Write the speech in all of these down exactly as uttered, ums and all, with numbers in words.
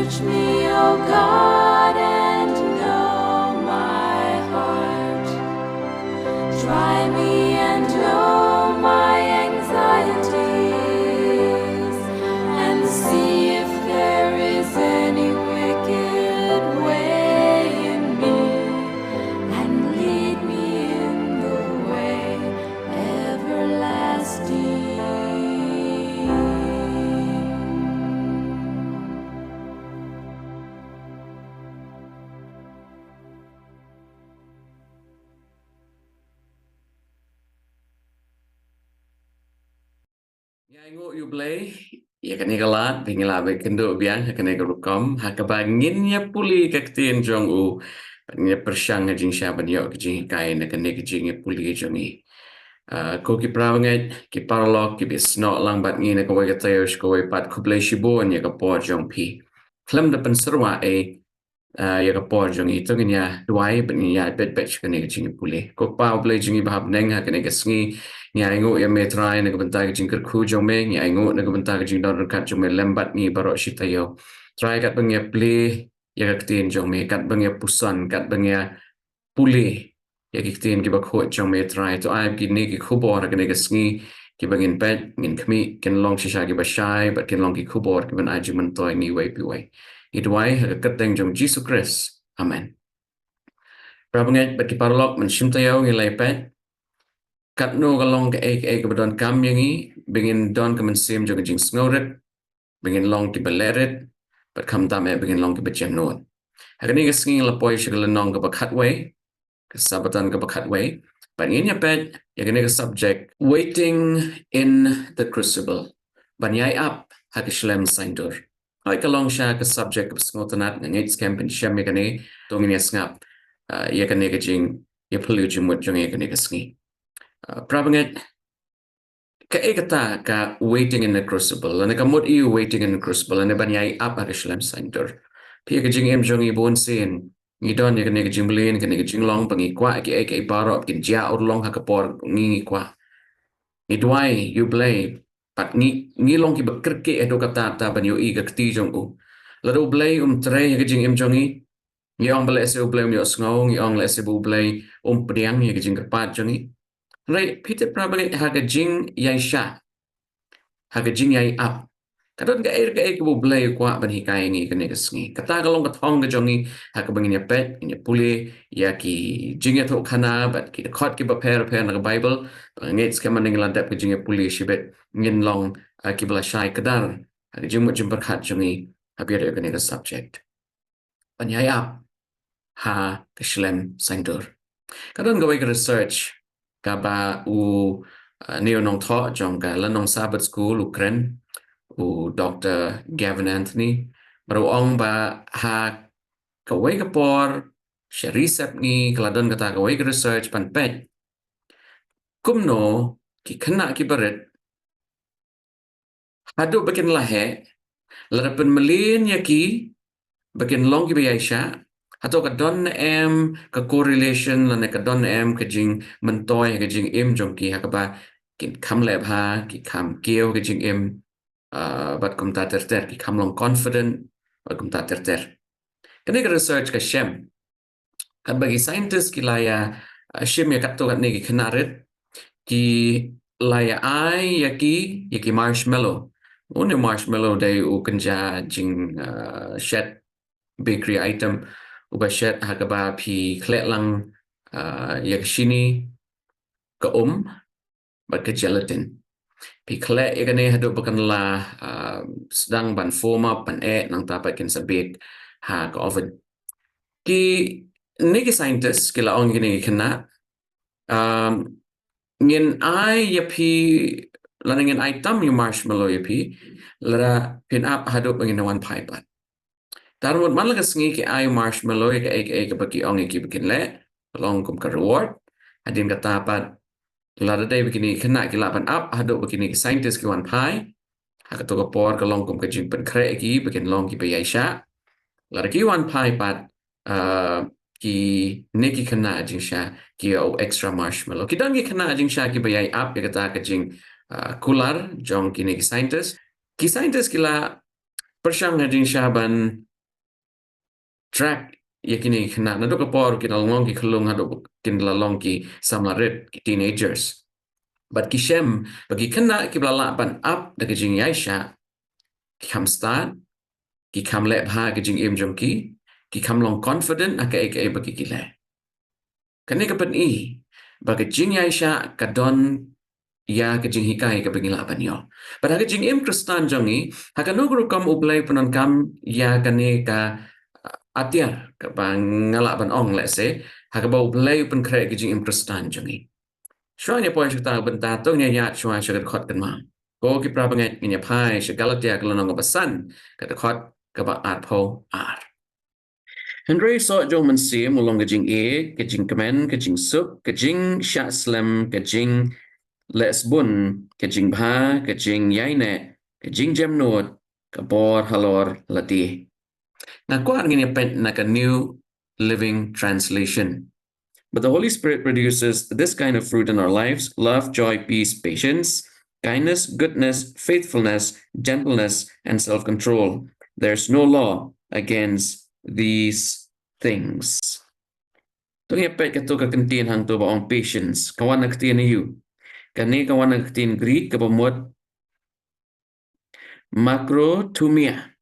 Search me, O God, and know my heart. Try me and know my anxieties, and see if there is any wicked way in me, and lead me in the way everlasting. Ngi ainguh ïa U Blei ïa kane ka lad ba ngi lah ban kynduh biang ha kane ka rukom ha kaba ngin ïa pule ka ktien jong u. Ngin ïa pyrshang ha jingshah ban ïoh ka jinghikai na kane ka jingïapule jong ngi. Ah, ko ki parabangeit, ki paralok kiba snoh lang bad ngi na kawei ka taïew sha kawei pat, khublei shibun ïa ka por jong phi. Khlem da pynsyrwa ei, ah, ïa ka por jong ngi, to ngin ïa duwai bad ngin ïa bit bit sha kane ka jingïapule. Ko Pa U Blei jong ngi ba ha bneng, ha kane ka sngi ngi ainguh ïa me Trai na ka bynta ka jingkyrkhu jong me, ngi ainguh na ka bynta ka jingdon ryngkat jong me lem bad ngi baroh shi taïew. Trai, katba ngi ïa plie ïa ka ktien jong me, katba ngi ïa puson, katba ngi ïa pule ïa ki ktien kiba khuid jong me Trai, to ai ba kine ki khubor ha kane ka sngi kiba ngin peit, ngin khmih, kin long shisha kiba shai bad kin long ki khubor kiban ai jingmyntoi ïa ngi iwei pa iwei. Ngi duwai ha ka kyrteng jong U Jisu Khrist. Amen. Parabangeit bad ki paralok, mynshem taïew ngi la ïa peit katno ka long kaei kaei kaba donkam ïa ngi ba ngin don ka mynsiem jong ka jingsngewrit, ba ngin long kiba leh rit, bad khamtam eh ba ngin long kiba jemnud. Ha kane ka sngi la poi sha ka lynnong kaba khatwei, ka Sabbaton kaba khatwei, bad ngin ïa peit ïa kane ka subject, Waiting in the Crucible, ban ïai ap ha ka shlem saiñdur. Hooid, ka long shisha ka subject kaba sngewtynnat, nga ngeit skhem phin shem ïa kane, to ngin ïa sngap, ah, ïa kane ka jingïaphylliew jingmut jong ngi ha kane ka sngi. Ah, parabangeit, kaei kata ka Waiting in the Crucible, lane ka mut aïu Waiting in the Crucible, lane ban ïai ap ha ka shlem saiñdur? Phi, ha ka jingim jong ngi bun sien ngi don ïa kane ka jingmlien, kane ka jinglong ba ngi kwah ïa kiei kiei baroh kin jia urlong ha ka por ngi, ngi kwah. Ngi duwai ïa U Blei, bad ngi, ngi long kiba kyrkieh haduh katta katta ban ïohi ïa ka kti jong u. Lada U Blei um trei ha ka jingim jong ngi, ngi ong ba lehse U Blei um ïohsngew, ngi ong lehse ba U Blei um pdiang ïa ka jingkyrpad jong ngi. Hynrei phi tip parabangeit, ha ka jingïaishah, ha ka jingïai ap, ka don kaei kaei kaba U Blei u kwah ban hikai ïa ngi ha kane ka sngi. Kata ka long ka thong ka jong ngi ha kaba ngin ïa peit, ngin ïa pule ïa ki jingïathuhkhana bad ki dkhot kiba pher pher na ka Baibl. Ba nga ngeit skhem mynne ngi la dep ka jingïapule shibit, ngin long, ah, kiba la shai kdar ha ka jingmut jingpyrkhat jong ngi ha biang ïa kane ka subject, ban ïai ap ha ka shlem saiñdur. Ka don kawei ka research kaba u, uh, nongthoh jong ka lynnong Sabbath School u kren, u Doktor Gavin Anthony, ba u ong ba ha kawei ka por sha ri sepngi ka la don kata kawei ka research ban peit kumno ki khynnah kiba rit, haduh ba kin la heh, lada pynmlien ïa ki ba kin long kiba ïaishah, hato ka don ne em ka correlation, lane ka don ne em ka jingmyntoi ha ka jingim jong ki, ha kaba kin kham leh bha, ki kham kiew ha ka jingim, ah, bad kumta ter ter, ki kham long confident, bad kumta ter ter. Kane ka research ka shem katba ki scientist ki la ïa, uh, shim ïa katto katne ki khynnah rit, ki la ïa ai ïa ki, ïa ki marshmallow. Une u marshmallow dei u kynja jing, uh, shet, bakery item, uba shet ha kaba phi khleh lang, uh, ïa ka shini, ka um, bad ka gelatin. Phi khleh ïa kane haduh ba kan la, ah, sdang ban foam up, ban eh, nangta pat kin sa bake ha ka oven. Kine ki scientist ki la ong ïa kine ki khynnah, um, ngin ai ïa phi, lane ngin ai tam ïa u marshmallow ïa phi lada phin ap haduh ba ngin wan phai pat. Te mut man la ka sngi ki ai marshmallow ïa kaei kaei kaba ki ong ïa ki ba kin leh, long kum ka reward. Hadien kata pat, lada dei ba kine ki khynnah ki lah ban ap haduh ba kine ki scientist ki wan phai, ha kato ka por ka long kum ka jingpynkhreh ïa ki ba kin long kiba ïaishah. Lada ki wan phai pat, ah, kine ki khynnah jingshisha ki ïoh extra marshmallow. Ki don ki khynnah jingshisha kiba ïai ap ïa kata ka jing, ah, kular jong kine ki scientist. Ki scientist ki la pyrshang ha jingshisha ban track ïa kine ki khynnah naduh ka por ki la long ki khyllung haduh kin la long ki samla rit, ki teenagers. Bad ki shem ba ki khynnah kiba la lah ban ap da ka jingïaishah, ki kham stad, ki kham leh bha ka jingim jong ki, ki kham long confident ha kaei kaei ba ki ki leh. Kane ka pyni ba ka jingïaishah ka don ïa ka jinghikai kaba ngi lah ban ïoh. Bad ha ka jingim Khristan jong ngi, ha kano ka rukom U Blei u pyndonkam ïa kane ka, uh, atiar kaba nga lah ban ong, let's say, ha kaba U Blei u pynkhreh ka jingim Khristan jong ngi. Shuwa ngin ïa poi sha kata ka bynta, to ngin ïa ïaid shuwa sha ka dkhot kynmaw. Ko ki para bangeit, ngin ïa phai sha Galatia ka lynnong kaba san, ka dkhot kaba arphew ar. Hynrei soh jong u Mynsiem u long ka jingïeit, ka jingkmen, ka jingsuk, ka jingshah slem, ka jingleh sbun, ka jingbha, ka jingïaineh, ka jingjemnud, ka bor halor lade. Nga kwah ngin ïa peit na ka New Living Translation. But the Holy Spirit produces this kind of fruit in our lives: love, joy, peace, patience, kindness, goodness, faithfulness, gentleness, and self control. There's no law against these things. To ngin ïa peit kato ka kyntien hangto ba ong patience. Ka wan na ka ktien aïu? Kane ka wan na ka ktien Greek kaba mut makrothumia.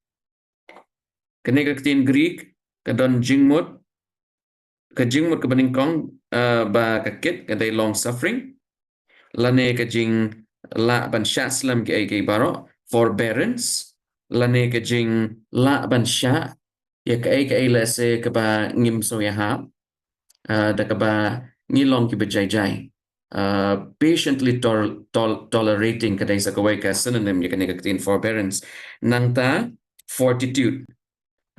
Kane ka ktien Greek ka don jingmut, ka jingmut kaba nyngkong, uh, ba ka kit ka dei long suffering, lane ka jinglah ban shah slem kiei kiei baroh, forbearance, lane ka jinglah ban shah ïa kaei kaei, let's say, kaba ngim sngewïahap, uh, da kaba ngi long kiba jai jai. Uh, patiently tol-, tol-, tolerating ka dei sa kawei ka synonym ïa kane ka ktien forbearance. Nangta fortitude,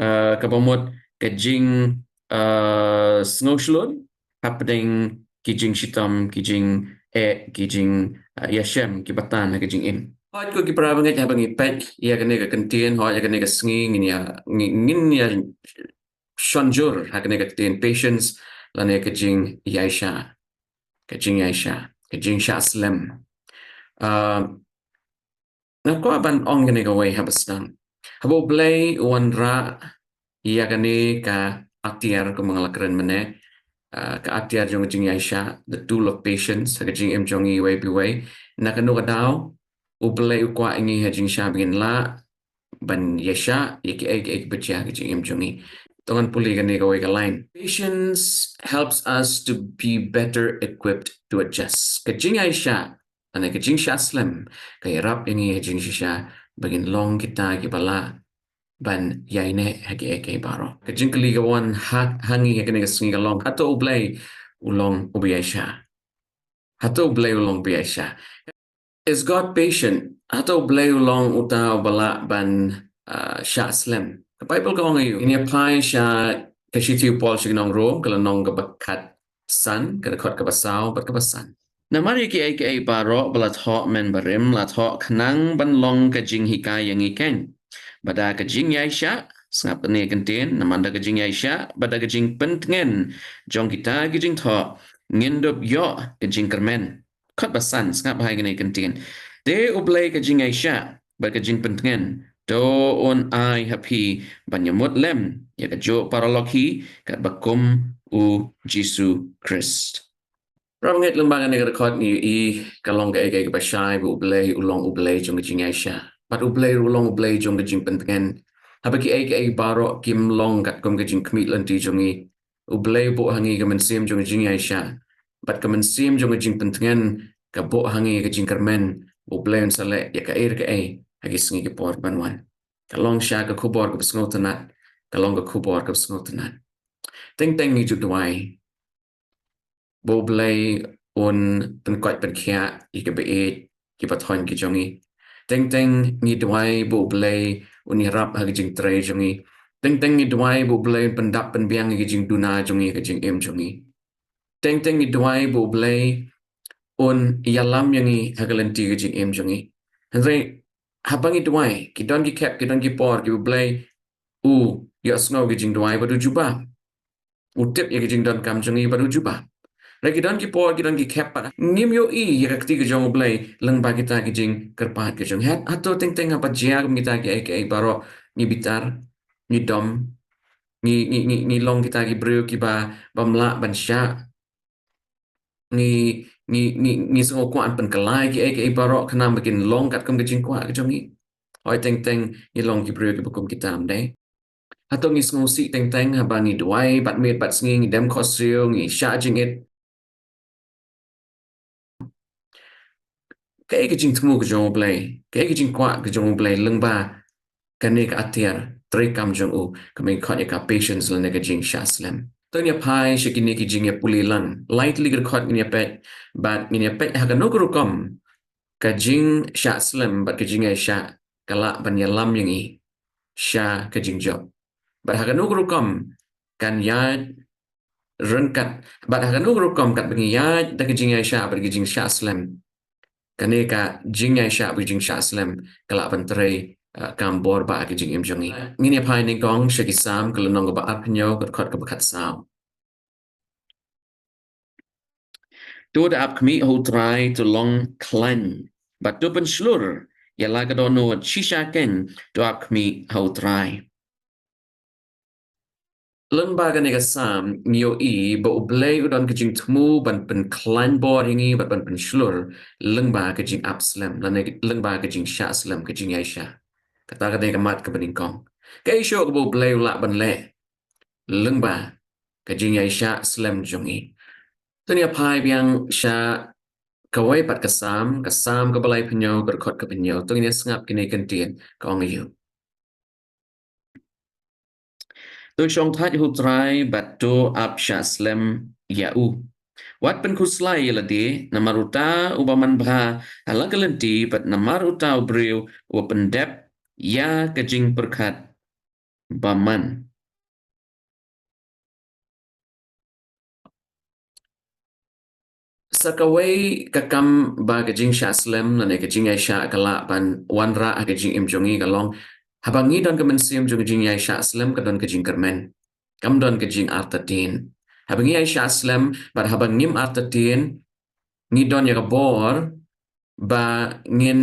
uh, kaba mut ka jing, uh, sngewshlur hapdeng ki jingshitom, ki jingeh, ki jing, uh, ïashem kiba tan ha ka jingim. Hooid ko ki para bangeit, haba ngi peit ïa kane ka kyntien, hooid ïa kane ka sngi ngin ïa, ngi-, ngin ïa shon jur ha kane ka ktien patience lane ka jingïaishah, ka jingïaishah, ka jingshah slem. Uh, nga kwah ban ong kane kawei haba sdang. Haba U Blei u wanrah ïa kane ka atiar kumba nga la kren mynne, uh, ka atiar jong ka jingïaishah, the tool of patience, ha ka jingim jong ngi iwei pa iwei, na kano ka daw U Blei u kwah ïa ngi ha jingshah ba ngin lah ban ïaishah ïa kiei kiei kiba jia ha ka jingim jong ngi. To ngan pule kane kawei ka line. Patience helps us to be better equipped to adjust. Ka jingïaishah, lane ka jingshah slem, ka ïarap ïa ngi ha jingshisha ba ngin long kita kiba lah ban ïaineh ha kiei kiei baroh. Ka jingkylli ka wan ha, ha ngi ha kane ka sngi ka long, hato U Blei u long uba ïaishah? Hato U Blei u long uba ïaishah? Is God patient? Hato U Blei u long uta uba lah ban, uh, shah slem? Ka Baibl ka ong aïu? Ngin ïa phai sha ka shithi u Paul sha ki nong Rom, ka lynnong kaba khatsan, ka dkhot kaba saw bad kaba san. Namar ïa kiei kiei baroh ba la thoh mynbarim la thoh khnang ban long ka jinghikai ïa ngi keiñ. Bad da ka jingïaishah, sngap kane ka kyntien, namar da ka jingïaishah bad da ka jingpyntngen jong kita ki jingthoh, ngin dup ïoh ka jingkyrmen. Dkhot ba san, sngap bha ïa kane ka kyntien. Te U Blei ka jingïaishah bad ka jingpyntngen, to un ai ha phi ban ïamut lem ïa kajuh paralok hi, katba kum U Jisu Khrist. Para bangeit, lyngba kane ka dkhot ngi ïohi ka long kaei kaei kaba shai ba U Blei u long U Blei jong ka jingïaishah bad U Blei u long U Blei jong ka jingpyntngen. Haba kiei kiei baroh kim long katkum ka jingkhmih lynti jong ngi, U Blei u buh ha ngi ka mynsiem jong ka jingïaishah bad ka mynsiem jong ka jingpyntngen, ka buh ha ngi ka jingkyrmen ba U Blei un sa leh ïa kaei re kaei ha ki sngi ki por ban wan. Ka long sha ka khubor kaba sngewtynnat, ka long ka khubor kaba sngewtynnat. Teng teng ngi ju duwai ba U Blei un pynkoit pynkhiah ïa kiba ïeit, kiba thoiñ ki jong ngi. Teng teng ngi duwai ba U Blei un ïarap ha ka jingtrei jong ngi. Teng teng ngi duwai ba U Blei un pyndap pynbiang ïa ka jingduna jong ngi ha ka jingim jong ngi. Teng teng ngi duwai ba U Blei un ïalam ïa ngi ha ka lynti ka jingim jong ngi. Hynrei haba ngi duwai, ki don ki khep, ki don ki por kiba U Blei u ïohsngew ka jingduwai bad u jubab. U tip ïa ka jingdonkam jong ngi bad u jubab. Hynrei ki don ki por, ki don ki khep pat ngim ïohi ïa ka kti ka jong U Blei lyngba kita ki jingkyrpad ka jong ngi. Hato teng teng haba jia kum kita kiei kiei baroh ngi bitar, ngi dom, Ngi, ngi, ngi, ngi long kita ki briew kiba, bym lah ban shah. Ngi, ngi, ngi, ngi sngewkwah ban pynkylla ïa kiei kiei baroh khnang ba kin long katkum ka jingkwah ka jong ngi. Hooid, teng teng ngi long ki briew kiba kum kita, ym dei? Hato ngi sngewsih teng teng haba ngi duwai bad miet bad sngi, ngi dem khohsiew, ngi shah jingit? Kaei ka jingthmu ka jong U Blei, kaei ka jingkwah ka jong U Blei lyngba kane ka atiar treikam jong u, kaba ngi khot ïa ka patience lane ka jingshah slem. To ngin ïa phai sha kine ki jingïapule lang. Lai tylli ki dkhot ngin ïa peit, bad ngin ïa peit ha kano ka rukom ka jingshah slem bad ka jingïaishah ka lah ban ïalam ïa ngi sha ka jingjop, bad ha kano ka rukom kan ïaid ryngkat, bad ha kano ka rukom katba ngi ïaid da ka jingïaishah bad ka jingshah slem, kane ka jingïaishah bad ka jingshah slem ka lah ban trei, eh, kam bor bah ha ka jingim jong ngi. Ngin ïa phai nyngkong sha ki Salm, ka lynnong kaba arphew hynñiew, ka dkhot kaba khatsaw. To da ap khmih ha U Trai, to long khlaiñ, bad to pynshlur ïa la ka dohnud. Shisha keiñ, to ap khmih ha U Trai. Lyngba kane ka Salm ngi ïohi ba U Blei u don ka jingthmu ban pynkhlaiñ bor ïa ngi bad ban pynshlur lyngba ka jingap slem lane lyngba ka jingshah slem, ka jingïaishah. Kata ka dei ka mat kaba nyngkong. Kaei shuh kaba U Blei u lah ban leh lyngba ka jingïaishah slem jong ngi? To ngin ïa phai biang sha kawei pat ka Salm, ka Salm kaba laiphew hynñiew, ka dkhot kaba hynñiew. To ngin ïa sngap kine ki kyntien, ka ong aïu: To shongthait ha U Trai bad to ap shah slem ïa u. Wat pynkhuslai ïa lade, namar uta uba manbha ha la ka lynti, bad namar uta u briew uba pyndep ïa ka jingpyrkhat bymman. Sa kawei ka kam ba ka jingshah slem lane ka jingïaishah ka lah ban wanrah ha ka jingim jong ngi ka long haba ngi don ka mynsiem jong ka jingïaishah slem, ka don ka jingkyrmen, kam don ka jingartatien. Haba ngi ïaishah slem bad haba ngim artatien, ngi don ïa ka bor ba ngin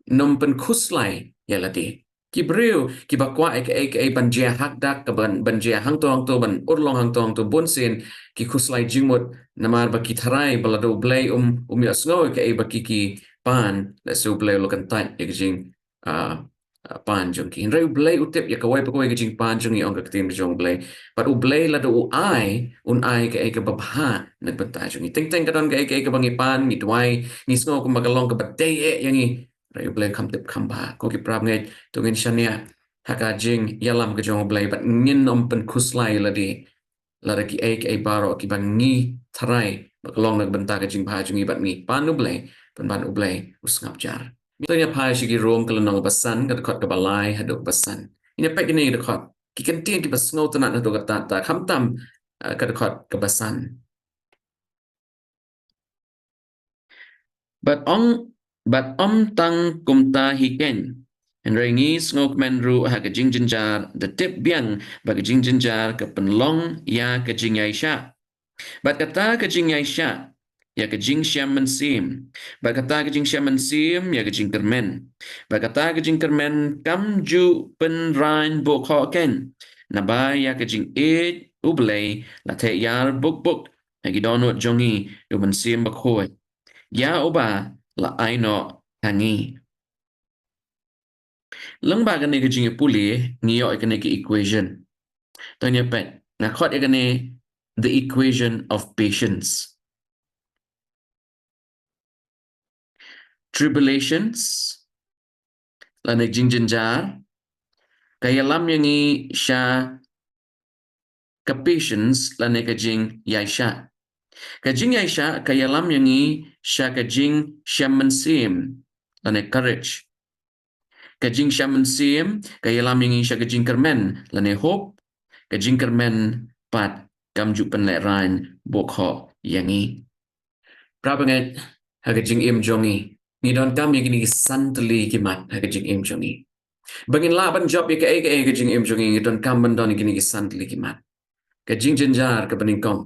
nym pynkhuslai ïa lade. Ki briew kiba kwah ïa kaei kaei ban jia hakdak, ka ban, ban jia hangto hangto, ban urlong hangto hangto, bunsien ki khuslai jingmut, namar ba ki tharai ba lada U Blei um, um ïohsngew ïa kaei ba ki, ki pan, lehse U Blei u la kyntait ïa ka jing, ah, ah, pan jong ki. Hynrei U Blei u tip ïa kawei pa kawei ka jingpan jong ngi, ong ka ktien jong U Blei. Bad U Blei lada u ai, un ai kaei kaba bha na ka bynta jong ngi. Teng teng ka don kaei kaei kaba ngi pan, ngi duwai, ngi sngew kumba ka long kaba dei eh ïa ngi, hynrei U Blei u kham tip kham bha. Ko ki parabangeit, to ngin shaniah ha ka jingïalam ka jong U Blei bad ngin nym pynkhuslai ïa lade lada kiei kiei baroh kiba ngi tharai ba ka long na ka bynta ka jingbha jong ngi bad ngi pan U Blei, pynban U Blei u sngap jar. To ngin ïa phai sha ki Rom, ka lynnong ba san, ka dkhot kaba lai haduh ba san. Ngin ïa peit kine ki dkhot, ki kyntien kiba sngewtynnat haduh katta katta, khamtam, eh, ka dkhot kaba san. Bad ym, bad ym tang kumta hi keiñ, hynrei ngi sngewkmen ruh ha ka jingjynjar, da tip biang ba ka jingjynjar ka pynlong ïa ka jingïaishah, bad kata ka jingïaishah ïa ka jingshem mynsiem, bad kata ka jingshem mynsiem ïa ka jingkyrmen, bad kata ka jingkyrmen kam ju pynraiñ buh khoh keiñ, naba ïa ka jingïeit U Blei la theh ïar buk buk ha ki dohnud jong ngi da U Mynsiem Bakhuid, ïa uba la ai noh ha ngi. Lyngba kane ka jingïapule ngi ïoh ïa kane ka equation. To ngin ïa peit, nga khot ïa kane the equation of patience. Tribulations, lane jingjynjar, ka ïalam ïa ngi sha ka patience lane ka jingïaishah. Ka jingïaishah ka ïalam ïa ngi sha ka jingshem mynsiem lane courage. Ka jingshem mynsiem ka ïalam ïa ngi sha ka jingkyrmen lane hope. Ka jingkyrmen pat kam ju pynlehraiñ buh khoh ïa ngi. Parabangeit, ha ka jingim jong ngi, ngi donkam ïa kine ki san tylli ki mat ha ka jingim jong ngi. Ba ngin lah ban jop ïa kaei kaei ha ka jingim jong ngi, ngi donkam ban don ïa kine ki san tylli ki mat. Ka jingjynjar kaba nyngkong,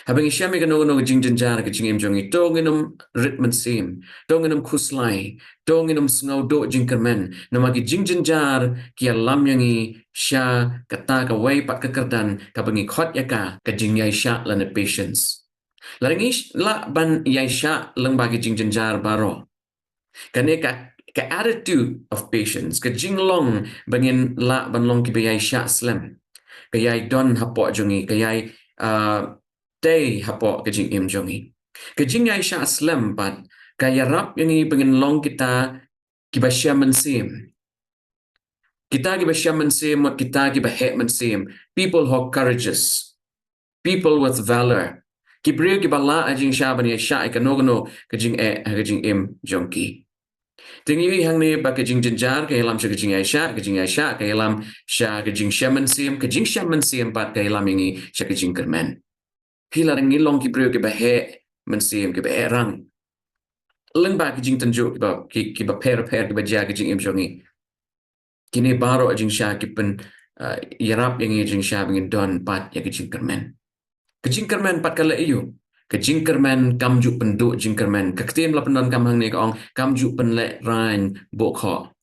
Haba ngi shem ïa kano kano ka jingjynjar ha ka jingim jong ngi, to ngin ym rit mynsiem, to ngin ym khuslai, to ngin ym sngew duh jingkyrmen. Namar ki jingjynjar ki ïalam ïa ngi sha kata kawei pat ka kyrdan kaba ngi khot ïa ka, ka jingïaishah lane patience. Lada ngi lah ban ïaishah lyngba ki jingjynjar baroh. Kane ka, ka attitude of patience, ka jinglong ba ngin lah ban long kiba ïaishah slem, ka ïai don hapoh jong ngi, ka ïai, ah, tei hapoh ka jingim jong ngi. Ka jingïaishah slem pat ka ïarap ïa ngi ba ngin long kita kiba shem mynsiem. Kita kiba shem mynsiem, mut kita kiba heh mynsiem. People who are courageous. People with valor. Ki briew kiba lah ha jingshisha ban ïaishah ïa kano kano ka jingeh ha ka jingim jong ki. Te ngi ïohi hangne ba ka jingjynjar ka ïalam sha ka jingïaishah, ka jingïaishah ka ïalam sha ka jingshem mynsiem, ka jingshem mynsiem pat ka ïalam ïa ngi sha ka jingkyrmen. Phi, lada ngi long ki briew kiba heh mynsiem, kiba heh rang lyngba ki jingtynjuh kiba, ki, kiba pher pher kiba jia ha ka jingim jong ngi, kine baroh jingshisha ki pyn, ah, ïarap ïa ngi jingshisha ba ngin don pat ïa ka jingkyrmen. Ka jingkyrmen pat ka leh aïu? Ka jingkyrmen kam ju pynduh jingkyrmen. Ka ktien ba la pyndonkam hangne ka ong, kam ju pynlehraiñ buh khoh.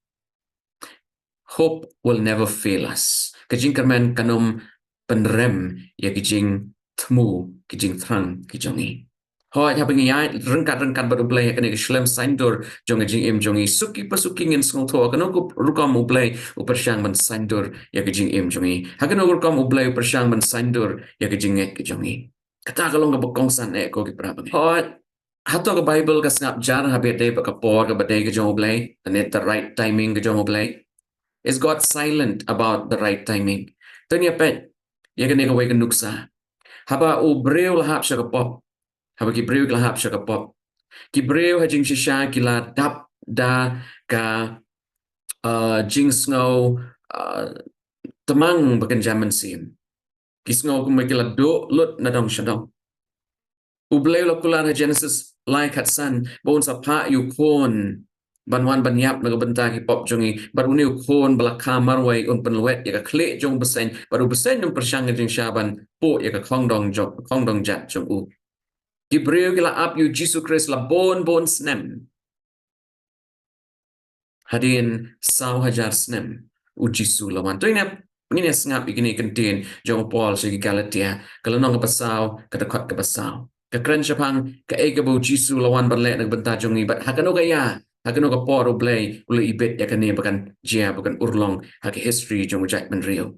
Hope will never fail us. Ka jingkyrmen kan ym pynrem ïa ki jingthmu, ki jingthrang ki jong ngi. Hooid, haba ngi ïaid ryngkat ryngkat bad U Blei ha kane ka shlem saiñdur jong ka jingim jong ngi, suki pa suki ngin sngewthuh kano ka rukom U Blei u pyrshang ban saiñdur ïa ka jingim jong ngi. Ha kano ka rukom U Blei u pyrshang ban saiñdur ïa ka jingngeit ka jong ngi. Kata ka long kaba kongsan eh, ko ki para bangeit. Hooid, hato ka Baibl ka sngap jar haba ïadei bad ka por kaba dei ka jong U Blei, lane the right timing ka jong U Blei? Is God silent about the right timing? To ngin ïa peit ïa kane kawei ka nuksa. Haba u briew la hap sha ka pop, haba ki briew ki la hap sha ka pop, ki briew ha jingshisha ki la dap da ka, uh, jingsngew, uh, tymmen ba kynja mynsiem. Ki sngew kumba ki la duh lut na dong sha dong. U Blei u la kular ha Genesis lai khatsan ba un sa phah ïa u khun ban wan ban ïap na ka bynta ki pop jong ngi, bad une u khun ba la kha marwei un pynlwet ïa ka khlieh jong u bseiñ, bad u bseiñ un pyrshang ka jingshisha ban puh ïa ka khongdong jong, khongdong jait jong u. Ki briew ki la ap ïa u Jisu Khrist la bun bun snem. Hadien saw hajar snem u Jisu la wan. To ngin ïa, ngin ïa sngap ïa kine ki kyntien jong u Paul sha ki Galatia, ka lynnong kaba saw, ka dkhot kaba saw. Ka kren shaphang kaei kaba u Jisu la wan ban leh na ka bynta jong ngi, bad ha kano ka ïa, ha kano ka por U Blei u la ibit ïa kane ba kan jia, ba kan urlong ha ka history jong u jaitbynriew.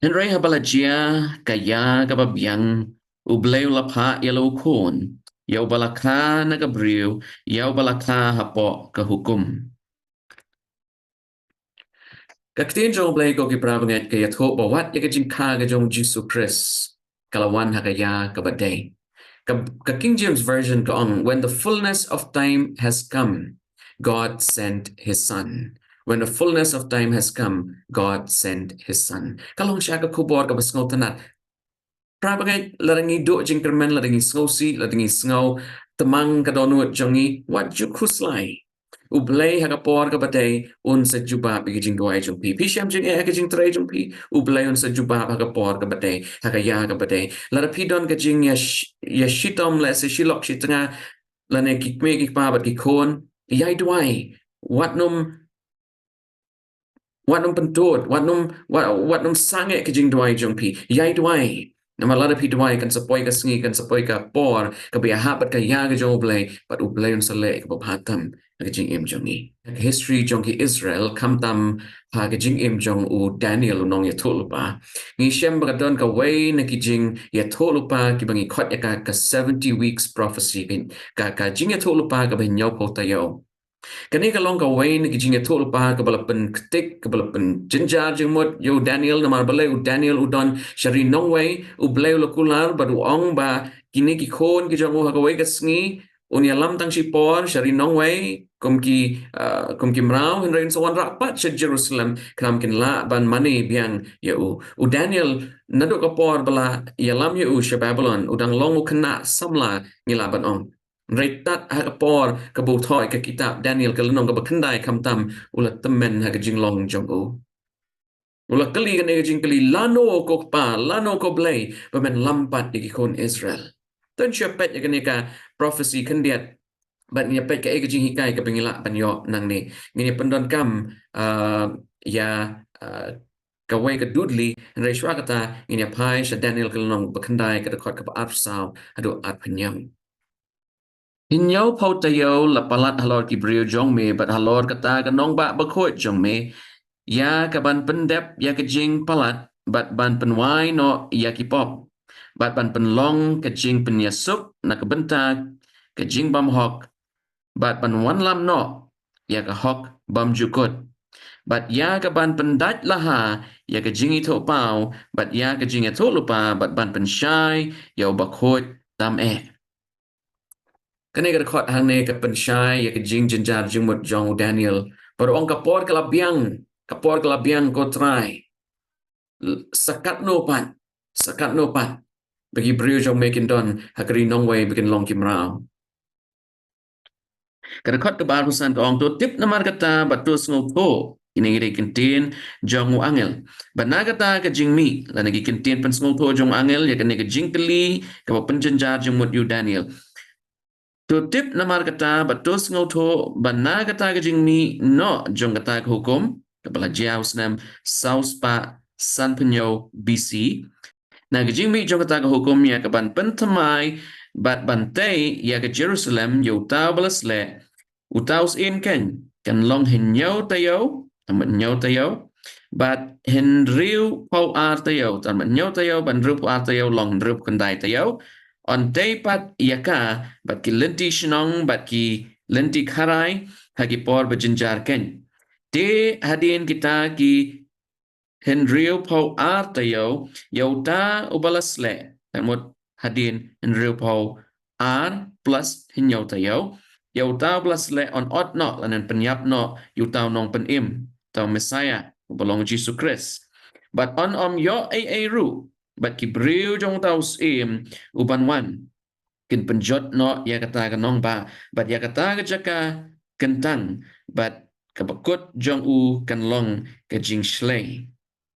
Hynrei haba la jia ka ïa kaba biang, U Blei u la phah ïa la u khun, ïa uba la kha na ka briew, ïa uba la kha hapoh ka hukum. Ka ktien jong U Blei, ko ki para bangeit, ka ïathuh ba wat ïa ka jingkha ka jong u Jisu Khrist ka la wan ha ka ïa kaba dei. Ka, ka King James Version ka ong, "When the fullness of time has come, God sent his son." When the fullness of time has come, God sent his son. Ka long shisha ka khubor kaba sngewtynnat. Para bangeit, lada ngi duh jingkyrmen, lada ngi sngewsih, lada ngi sngew tymmen ka dohnud jong ngi, wat ju khuslai. U Blei ha ka por kaba dei un sa jubab ïa ka jingduwai jong phi. Phi shem jingeh ha ka jingtrei jong phi, U Blei un sa jubab ha ka por kaba dei, ha ka ïa kaba dei. Lada phi don ka jingïa sh-, ïa shitom lehse shi lok shi tnga, lane ki kmie ki kpa bad ki khun, ïai duwai. Wat nym, wat nym pyntud, wat nym, wat, wat nym sangeh ka jingduwai jong phi. Ïai duwai. Namar lada phi duwai, kan sa poi ka sngi, kan sa poi ka por kaba ïahap bad ka ïa ka jong U Blei, bad U Blei un sa leh kaba bha tam ha ka jingim jong ngi. Ka history jong ki Israel, khamtam ha ka jingim jong u Daniel u nongïathuhlypa, ngi shem ba ka don kawei na ki jingïathuhlypa kiba ngi khot ïa ka, ka seventy weeks prophecy, ka, ka jingïathuhlypa kaba hynñiewphew taïew. Kane ka long kawei na ki jingïathuhlypa kaba la pynktik, kaba la pynjynjar jingmut ïa u Daniel, namar balei u Daniel u don sha ri nongwei, U Blei u la kular bad u ong ba kine ki khun ki jong u ha kawei ka sngi un ïalam tang shipor sha ri nongwei, kum ki, ah, kum ki mraw, hynrei un sa wanrah pat sha Jerusalem, khnang ba kin lah ban mane biang ïa u. U Daniel, naduh ka por ba la ïalam ïa u sha Babilon, u dang long u khynnah samla, ngi lah ban ong. Hynrei tad ha ka por kaba u thoh ïa ka kitab Daniel ka lynnong kaba khyndai, khamtam u la tymmen ha ka jinglong jong u. U la kylli kane ka jingkylli, lano ko Kpa, lano ko Blei, ba men lam pat ïa ki khun Israel. Te ngin ïa peit ïa kane ka prophecy khyndiat, bad ngin ïa peit kaei ka jinghikai kaba ngi lah ban ïoh nangne. Ngin ïa pyndonkam, ah, ïa, ah, kawei ka dudli, hynrei shuwa kata, ngin ïa phai sha Daniel ka lynnong ba khyndai, ka dkhot kaba arphew saw haduh arphew hynñiew. Hynñiewphew taïew la palat halor ki briew jong me, bad halor kata ka nongbah bakhuid jong me, ïa kaban pyndep ïa ka jingpalat, bad ban pynwai noh ïa ki pop, bad ban pynlong ka jingpynïasuk na ka bynta ka jingbymhok, bad ban wanlam noh ïa ka hok bymjukut, bad ïa kaban pyndait laha ïa ka jingïathuhpaw, bad ïa ka jingïathuhlypa, bad ban pynshai ïa u bakhuid tam eh. Kane ka dkhot hangne ka pynshai ïa ka jingjynjar jingmut jong u Daniel. Bad u ong, ka por ka la biang, ka por ka la biang ko Trai. L-, sa katno pat, sa katno pat ba ki briew jong me kin don ha ka ri nongwei ba kin long ki mraw. Ka dkhot kaba arphew san ka ong, to tip namar kata bad to sngewthuh ïa kine ki ktien jong u angel. Bad na kata ka jingmih, lane ki ktien pynsngewthuh jong u angel ïa kane ka jingkylli kaba pynjynjar jingmut ïa u Daniel. To tip namar kata bad to sngewthuh, bad na kata ka jingmih noh jong kata ka hukum, kaba la jia ha u snem saw spah sanphew hynñiew B C, na ka jingmih jong kata ka hukum ïa kaban pynthymmai bad ban tei ïa ka Jerusalem ïa uta uba la sleh, uta u syiem keiñ, kan long hynñiew taïew, tang ba hynñiew taïew, bad hynriewphew ar taïew, tang ba hynñiew taïew bad hynriewphew ar taïew long hynriewphew khyndai taïew. Yn tei pat ïa ka bad ki lynti shnong bad ki lynti kharai ha ki por ba jynjar keiñ. Te hadien kita ki hynriewphew ar taïew, ïa uta uba la sleh, tang mut hadien hynriewphew ar plus hynñiew taïew, ïa uta uba la sleh yn ot noh lane yn pynïap noh ïa uta u nongpynim, uta u Messiah, uba long u Jisu Khrist. Bad yn ym ïoh ei ei ruh, bad ki briew jong uta u syiem uban wan kin pynjot noh ïa kata ka nongbah bad ïa kata ka jaka kyntang, bad kaba kut jong u kan long ka jingshlei.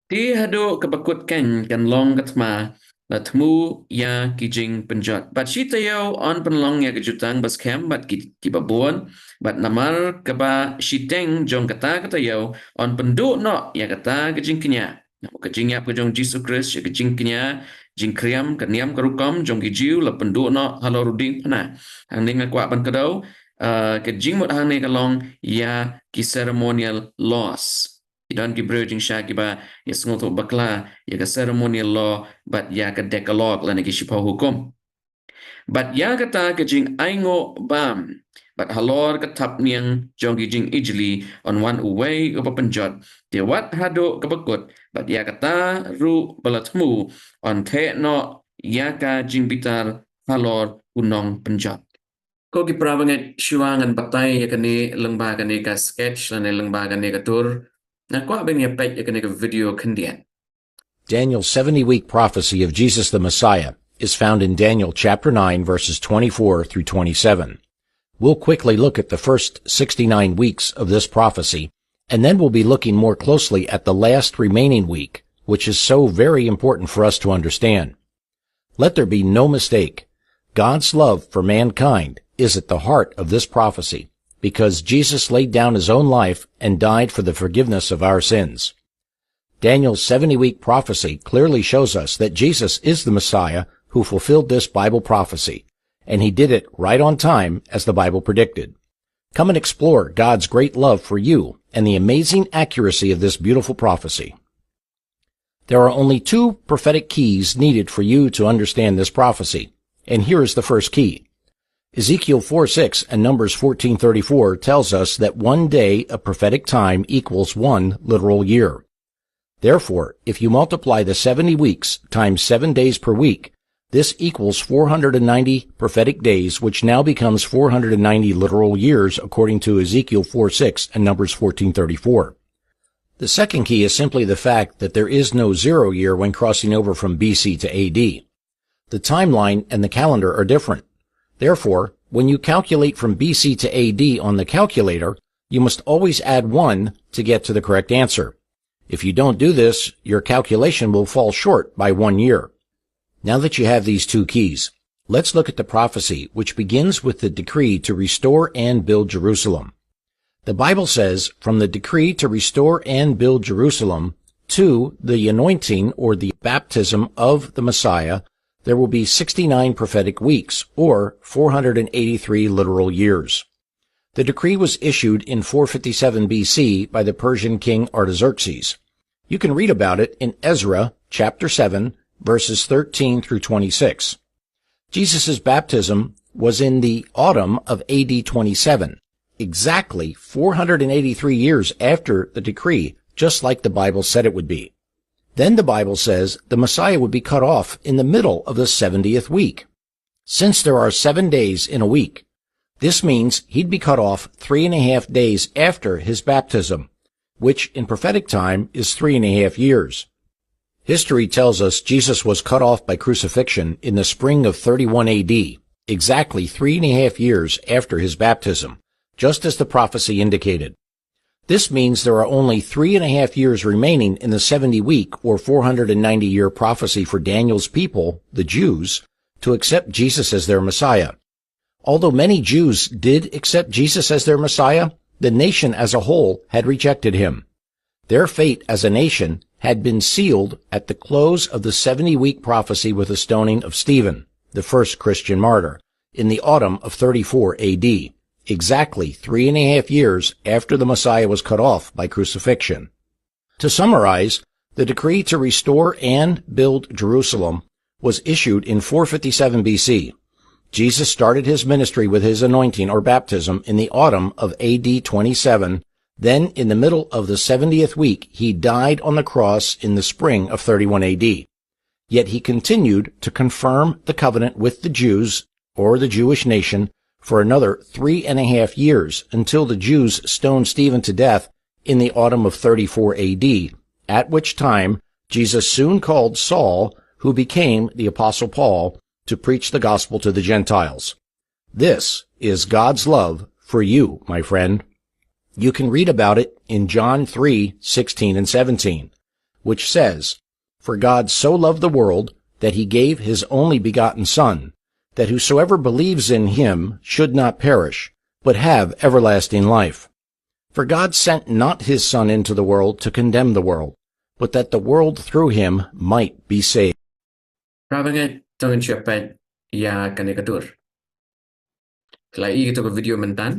Te haduh kaba kut keiñ kan long ka thma, la thmu ïa ki jingpynjot. Bad shi taïew yn pynlong ïa ka jutang ba skhem bad ki, kiba bun, bad namar kaba shiteng jong kata ka taïew yn pynduh noh ïa kata ka jingkñia. Namar ka jingïap ka jong u Jisu Khrist, ïa ka jingkñia, jingkhriam, ka niam ka rukom jong ki Jiw la pynduh noh halor u diengphna. Hangne nga kwah ban kdew, ah, ka jingmut hangne ka long ïa ki ceremonial laws. Ki don ki briew jingshai kiba ïa sngewthuh bakla ïa ka ceremonial law bad ïa ka Decalogue lane ki shiphew hukum. Bad ïa kata ka jingainguh bam, bad halor ka thapniang jong ki jingijli yn wan uwei uba pynjot, te wat haduh kaba kut, bad ïa kata ruh ba la thmu, yn theh noh ïa ka jingbitar halor u nongpynjot. Ko ki para bangeit, shuwa ngan batai ïa kane lyngba kane ka sketch lane lyngba kane ka tur, nga kwah ban ïa peit ïa kane ka video khyndiat. Daniel's seventy week prophecy of Jesus the Messiah is found in Daniel chapter nine, verses twenty-four through twenty-seven. We'll quickly look at the first sixty-nine weeks of this prophecy, and then we'll be looking more closely at the last remaining week, which is so very important for us to understand. Let there be no mistake. God's love for mankind is at the heart of this prophecy, because Jesus laid down his own life and died for the forgiveness of our sins. Daniel's seventy week prophecy clearly shows us that Jesus is the Messiah who fulfilled this Bible prophecy, and he did it right on time as the Bible predicted. Come and explore God's great love for you and the amazing accuracy of this beautiful prophecy. There are only two prophetic keys needed for you to understand this prophecy, and here is the first key. Ezekiel four six and Numbers fourteen thirty-four tells us that one day of prophetic time equals one literal year. Therefore, if you multiply the seventy weeks times seven days per week, this equals four hundred and ninety prophetic days, which now becomes four hundred and ninety literal years, according to Ezekiel four six and Numbers fourteen thirty-four. The second key is simply the fact that there is no zero year when crossing over from B C to A D. The timeline and the calendar are different. Therefore, when you calculate from B C to A D on the calculator, you must always add one to get to the correct answer. If you don't do this, your calculation will fall short by one year. Now that you have these two keys, let's look at the prophecy, which begins with the decree to restore and build Jerusalem. The Bible says, from the decree to restore and build Jerusalem to the anointing or the baptism of the Messiah, there will be sixty-nine prophetic weeks, or four hundred eighty-three literal years. The decree was issued in four fifty-seven B C by the Persian king Artaxerxes. You can read about it in Ezra chapter seven, verses thirteen through twenty-six. Jesus' baptism was in the autumn of A D twenty-seven, exactly four hundred eighty-three years after the decree, just like the Bible said it would be. Then the Bible says the Messiah would be cut off in the middle of the seventieth week. Since there are seven days in a week, this means he'd be cut off three and a half days after his baptism, which in prophetic time is three and a half years. History tells us Jesus was cut off by crucifixion in the spring of thirty-one A D, exactly three and a half years after his baptism, just as the prophecy indicated. This means there are only three and a half years remaining in the seventy week or four hundred ninety year prophecy for Daniel's people, the Jews, to accept Jesus as their Messiah. Although many Jews did accept Jesus as their Messiah, the nation as a whole had rejected him. Their fate as a nation had been sealed at the close of the seventy week prophecy with the stoning of Stephen, the first Christian martyr, in the autumn of thirty-four A D, exactly three and a half years after the Messiah was cut off by crucifixion. To summarize, the decree to restore and build Jerusalem was issued in four fifty-seven B C. Jesus started his ministry with his anointing or baptism in the autumn of A D twenty-seven. Then, in the middle of the seventieth week, he died on the cross in the spring of thirty-one A D. Yet he continued to confirm the covenant with the Jews, or the Jewish nation, for another three and a half years until the Jews stoned Stephen to death in the autumn of thirty-four A D, at which time Jesus soon called Saul, who became the Apostle Paul, to preach the gospel to the Gentiles. This is God's love for you, my friend. You can read about it in John three sixteen and seventeen, which says, "For God so loved the world that he gave his only begotten Son, that whosoever believes in him should not perish, but have everlasting life. For God sent not his Son into the world to condemn the world, but that the world through him might be saved." Para bangeit, to ngin ïa peit ïa kane ka dur. Te la ïoh ïa ka video mynta,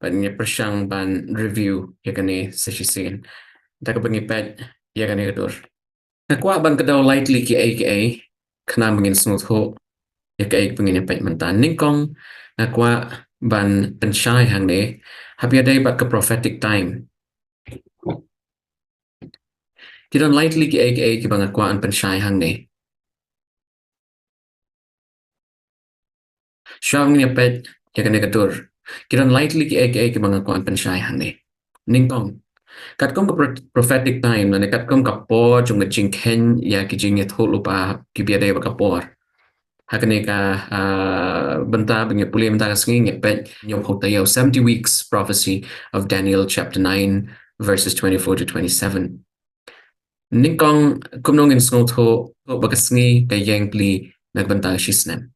bad ngin ïa pyrshang ban review ïa kane sa shisien. Te kaba ngin ïa peit ïa kane ka dur. Nga kwah ban kdew lai tylli kiei kiei, khnang ba ngin sngewthuh ïa kaei kaba ngin ïa peit mynta. Nyngkong, nga kwah ban pynshai hangne, haba ïadei bad ka prophetic time. Ki don lai tylli kiei kiei kiba nga kwah ban pynshai hangne. Shuwa ngin ïa peit ïa kane ka dur, ki don lai tylli kiei kiei kiba nga kwah ban pynshai hangne. Nyngkong, katkum ka pro-, prophetic time, lane katkum ka por jong ka jingkheiñ ïa ki jingïathuhlypa kiba ïadei bad ka por. Ha kane ka, ah, bynta ba ngin ïa pule mynta ka sngi, ngin ïa peit, ngin ïa peit ïa u seventy weeks prophecy of Daniel chapter nine, verses twenty-four to twenty-seven. Nyngkong, kumno ngin sngewthuh ba ka sngi ka ïeng pli na ka bynta ka shi snem?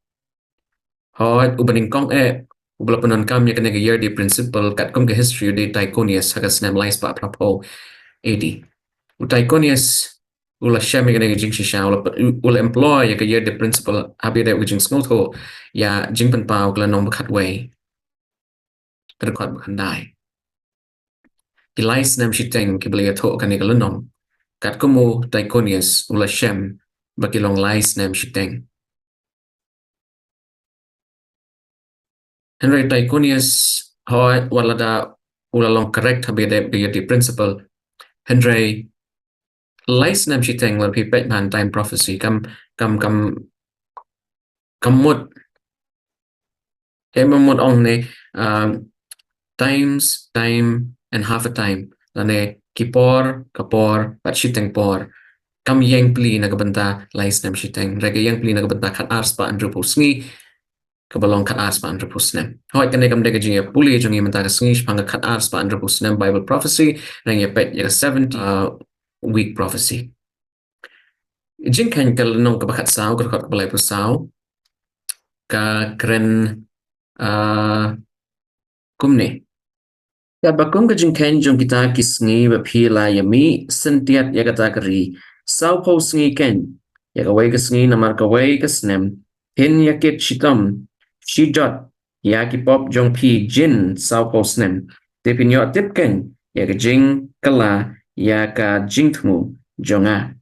Hooid, uba nyngkong eh, uba la pyndonkam ïa kane ka year day principle katkum ka history u dei Tychonius ha ka snem lai spah phra phew A D. U Tychonius u la shem ïa kane ka jingshisha, u la, u la employ ïa ka year day principle haba ïadei bad ka jingsngewthuh ïa Jingpynpaw ka lynnong ba khatwei, ka dkhot ba khyndai. Ki lai snem shiteng kiba la ïathuh ha kane ka lynnong, katkum u Tychonius u la shem ba ki long lai snem shiteng. Hynrei Tychonius, hooid, wat lada u la long correct haba ïadei bad ka year day principle, hynrei lai snem shiteng, lada phi peit bha ha time prophecy, kam, kam, kam, kam mut, eh, kam mut ong ne, um, times, time, and half a time. Lane ki por, ka por, bad shiteng por. Kam ïeng pli na ka bynta lai snem shiteng. Hynrei ka ïeng pli na ka bynta khat ar spah hynriewphew sngi, kaba long khat ar spah hynriewphew snem. Hooid, kane kam dei ka jingïapule jong ngi mynta ka sngi shaphang ka khat ar spah hynriewphew snem Bible prophecy, hynrei ngin ïa peit ïa ka seventy, uh, Week Prophecy. Jingkheiñ ka lynnong kaba khatsaw, ka dkhot kaba laiphew saw, ka kren, ah, kumne. Katba kum ka jingkheiñ jong kita ki sngi ba phi la ïamih syntiat ïa kata ka ri sawphew sngi keiñ, ïa kawei ka sngi namar kawei ka snem, phin ïakit shitom shijot ïa ki pop jong phi jin sawphew snem. Te phin ïoh tip keiñ ïa ka jingkylla ïa ka jingthmu jong nga.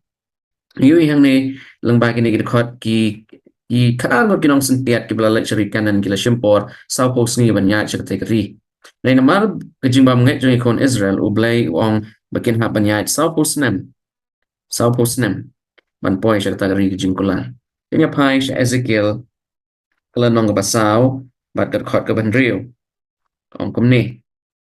Ïohi hangne lyngba kine ki dkhot ki, ki khadar ngut ki nongsyntiat kiba la leit sha ri Kanaan ki la shim por sawphew sngi ban ïaid sha kata ka ri. Dei namar ka jingbymngeit jong ki khun Israel, U Blei u ong ba kin hap ban ïaid sawphew snem, sawphew snem ban poi sha kata ka ri ka jingkular. Te nga phai sha Ezekiel ka lynnong kaba saw bad ka dkhot kaba hynriew. Ka ong kumne.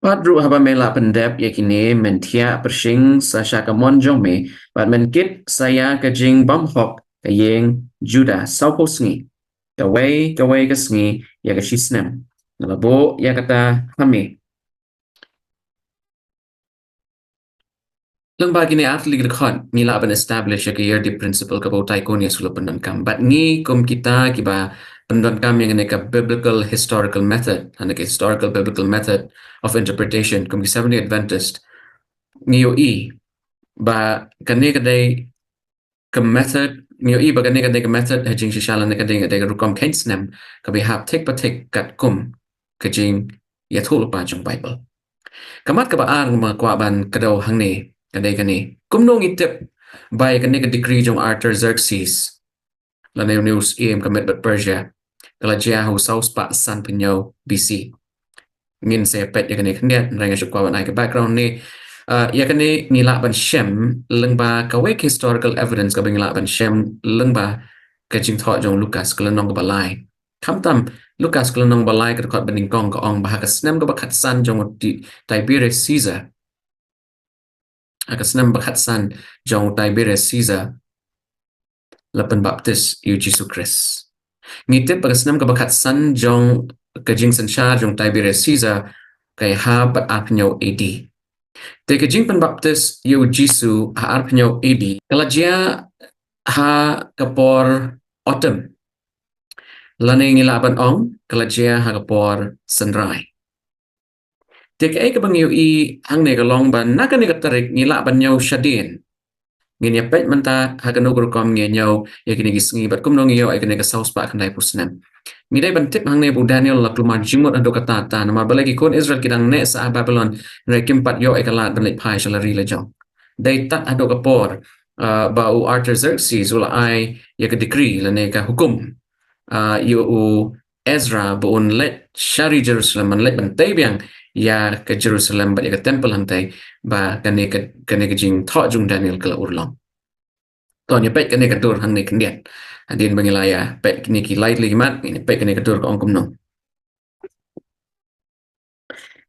Pat ruh haba me la pyndep ïa kine, men thiah pyrshing sa sha ka mon jong me, bad men kit sa ïa ka jingbymhok ka ïing Juda sawphew sngi, kawei kawei ka sngi ïa ka shisnem. Nga la buh ïa kata ha me. Lyngba kine ar tylli ki dkhot ngi lah ban establish ïa ka Yardip principle kaba u Tycho Nias u la pyndonkam. Bad ngi kum kita kiba pyndonkam ïa kane ka biblical historical method, kane ka historical biblical method of interpretation, kum ki Seventh-day Adventist, ngi ïohi ba kane ka dei ka method, ngi ïohi ba kane ka dei ka method ha jingshisha lane ka dei ka rukom kheiñ snem kaba hap thik pa thik katkum ka jingïathuhlypa jong Baibl. Ka mat kaba ar nga kwah ban kdew hangne ka dei kane. Kumno ngi tip ba ïa kane ka decree jong Artaxerxes lane une u syiem ka Med bad Persia ka la jia ha u saw spah san phew hynñiew B C? Ngin sa peit ïa kane khyndiat, hynrei nga shu kwah ban ai ka background ne. Ah, ïa kane ngi lah ban shem lyngba kawei ka historical evidence kaba ngi lah ban shem lyngba ka jingthoh jong u Lukas ka lynnong kaba lai. Khamtam, Lukas ka lynnong ba lai ka dkhot ba nyngkong ka ong ba ha ka snem kaba khatsan jong u Ti-, Tiberius Caesar. Ha ka snem ba khatsan jong u Tiberius Caesar la pynbaptis ïa u Jisu Khrist. Ngi tip ba ka snem kaba khatsan jong ka jingsynshar jong u Tiberius Caesar ka ïaha bad arphew hynñiew A D. Te ka jingpynbaptis ïa u Jisu ha arphew hynñiew A D ka la jia ha ka por autumn. Lane ngi lah ban ong ka la jia ha ka por synrai. Te kaei kaba ngi ïohi hangne ka long ba na kane ka tarik ngi lah ban ñiew shadien. Ngin ïa peit mynta ha kano ka rukom ngi ñiew ïa kine ki sngi bad kumno ngi ïoh ïa kine ki saw spah khyndai phew snem. Ngi dei ban tip hangne ba u Daniel la kulmar jingmut haduh katta katta namar balei ki khun Israel ki dang neh sah ha Babilon, hynrei kim pat ïoh ïa ka lad ban leit phai sha la ri la jong. Dei tad haduh ka por, ah, ba u Artaxerxes u la ai ïa ka decree lane ka hukum, ah, ïa u Ezra ba un leit sha ri Jerusalem, ban leit ban tei biang ïa ka Jerusalem bad ïa ka temple hangtei, ba kane ka, kane ka jingthoh jong u Daniel ka la urlong. To ngin ïa peit kane ka dur hangne khyndiat. Hadien ba ngi la ïa peit kine ki lai tylli ki mat, ngin ïa peit kane ka dur ka ong kumno.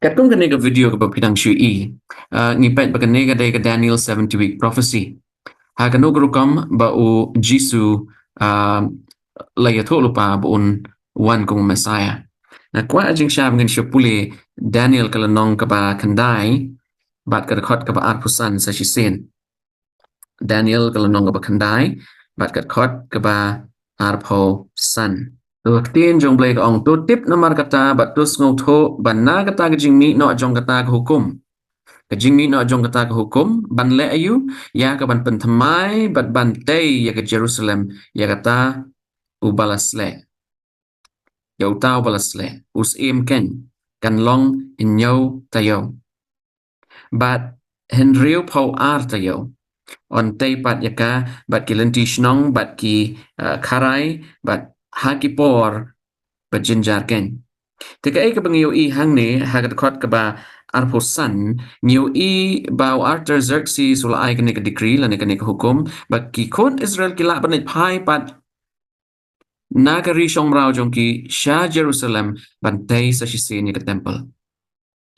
Katkum kane ka video kaba phi dang shu ïohi, ah, ngi peit ba kane ka dei ka Daniel seventy week prophecy. Ha kano ka rukom ba u Jisu, ah, la ïathuhlypa ba un wan kum u Messiah. Nga kwah jingshai ba ngin shu pule Daniel ka lynnong kaba khyndai bad ka dkhot kaba arphew san sa shisien. Daniel ka lynnong kaba khyndai bad ka dkhot kaba arphew san. To ktien jong U Blei ka ong, to tip namar kata bad to sngewthuh ba na kata ka jingmih noh jong kata ka hukum. Ka jingmih noh jong kata ka hukum ban leh aïu? Ïa ka ban pynthymmai bad ban tei ïa ka Jerusalem ïa kata uba la sleh. Ïa uta uba la sleh, u syiem keiñ, kan long hynñiew taïew bad hynriewphew ar taïew. Yn tei pat ïa ka bad ki lynti shnong bad ki, eh, kharai bad ha ki por ba jynjar keiñ. Te kaei kaba ngi ïohi hangne ha ka dkhot kaba arphew san, ngi ïohi ba u Artaxerxes u la ai kane ka decree lane kane ka hukum ba ki khun Israel ki lah ban leit phai pat na ka ri shongmraw jong ki sha Jerusalem ban tei sa shisien ïa ka temple.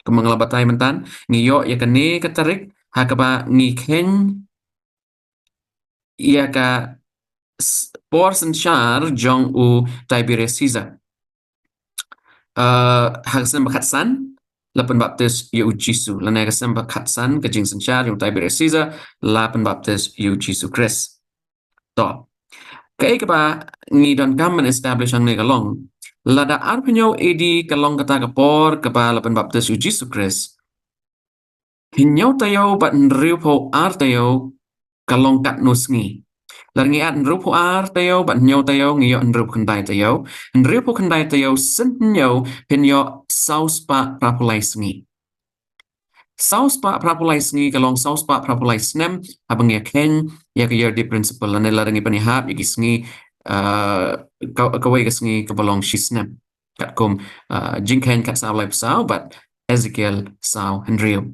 Kumba nga la batai mynta, ngi ïoh ïa kane ka tarik ha kaba ngi kheiñ ïa ka s-, por synshar jong u Tiberius Caesar. Eh, ha ka snem ba khatsan, la pynbaptis ïa u Jisu. Lane ka sem ba khatsan ka jingsynshar jong u Tiberius Caesar, la pynbaptis ïa u Jisu Khrist. To. Kaei kaba ngi donkam ban establish hangne ka long, lada arphew hynñiew A D ka long kata ka por kaba la pynbaptis ïa u Jisu Khrist, hynñiew taïew bad hynriewphew ar taïew ka long katno sngi? Lada ngi add hynriewphew ar taïew bad hynñiew taïew, ngi ïoh hynriewphew khyndai taïew. Hynriewphew khyndai taïew sien hynñiew, phin ïoh saw spah phraphew lai sngi. Saw spah phraphew lai sngi ka long saw spah phraphew lai snem, haba ngi ïa kheiñ ïa ka yearly principle, lane lada ngi pynïahap ïa ki sngi, uh, ka, kawei ka sngi kaba long shi snem. Katkum, uh, Jingkheiñ khatsaw laiphew saw bad Ezekiel saw hynriew.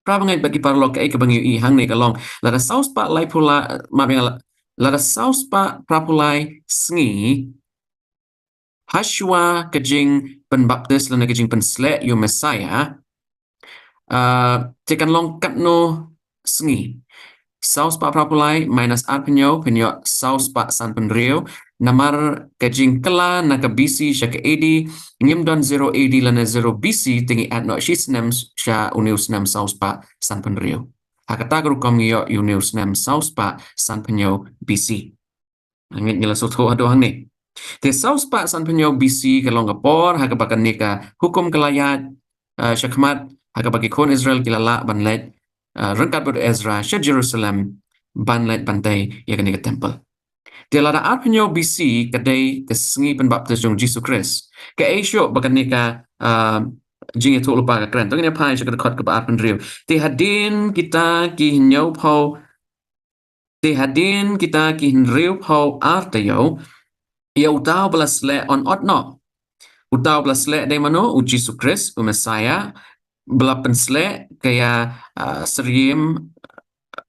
Para bangeit bad ki paralok, kaei kaba ngi ïohi hangne ka long, lada saw spah laiphew lai, ma bang la-, lada saw spah phraphew lai sngi, hashwa ka jingpynbaptis lane ka jingpynsleh ïa u Messiah, uh, te kan long katno sngi? Saw spah phraphew lai minus arphew hynñiew, phin ïoh saw spah sanphew hynriew. Namar ka jingkylla na ka B C sha ka A D, ngim don zero A D lane zero B C, te ngi add noh shi snem sha une u snem saw spah sanphew hynriew. Ha kata ka rukom ngi ïoh ïa une u snem saw spah sanphew hynñiew B C. Ngeit ngi la sngewthuh haduh hangne. Te saw spah sanphew hynñiew B C ka long ka por ha kaba kane ka hukum ka la ïaid, uh, shakhmat, ha kaba ki khun Israel ki la lah ban leit, uh, ryngkat bad u Ezra sha Jerusalem ban leit ban tei ïa kane ka temple. Te lada arphew hynñiew B C ka dei ka sngi pynbaptis jong u Jisu Khrist, kaei shuh ba kane ka, uh, Jingïathuhlypa ka kren? To ngin ïa phai sha ka dkhot kaba arphew hynriew. Te hadien kita ki hynñiewphew Te hadien kita ki hynriewphew ar taïew, ïa uta uba la sleh un ot noh. Uta uba la sleh dei mano? U Jisu Khrist, u Messiah, ba la pynsleh ka ïa, ah, syriem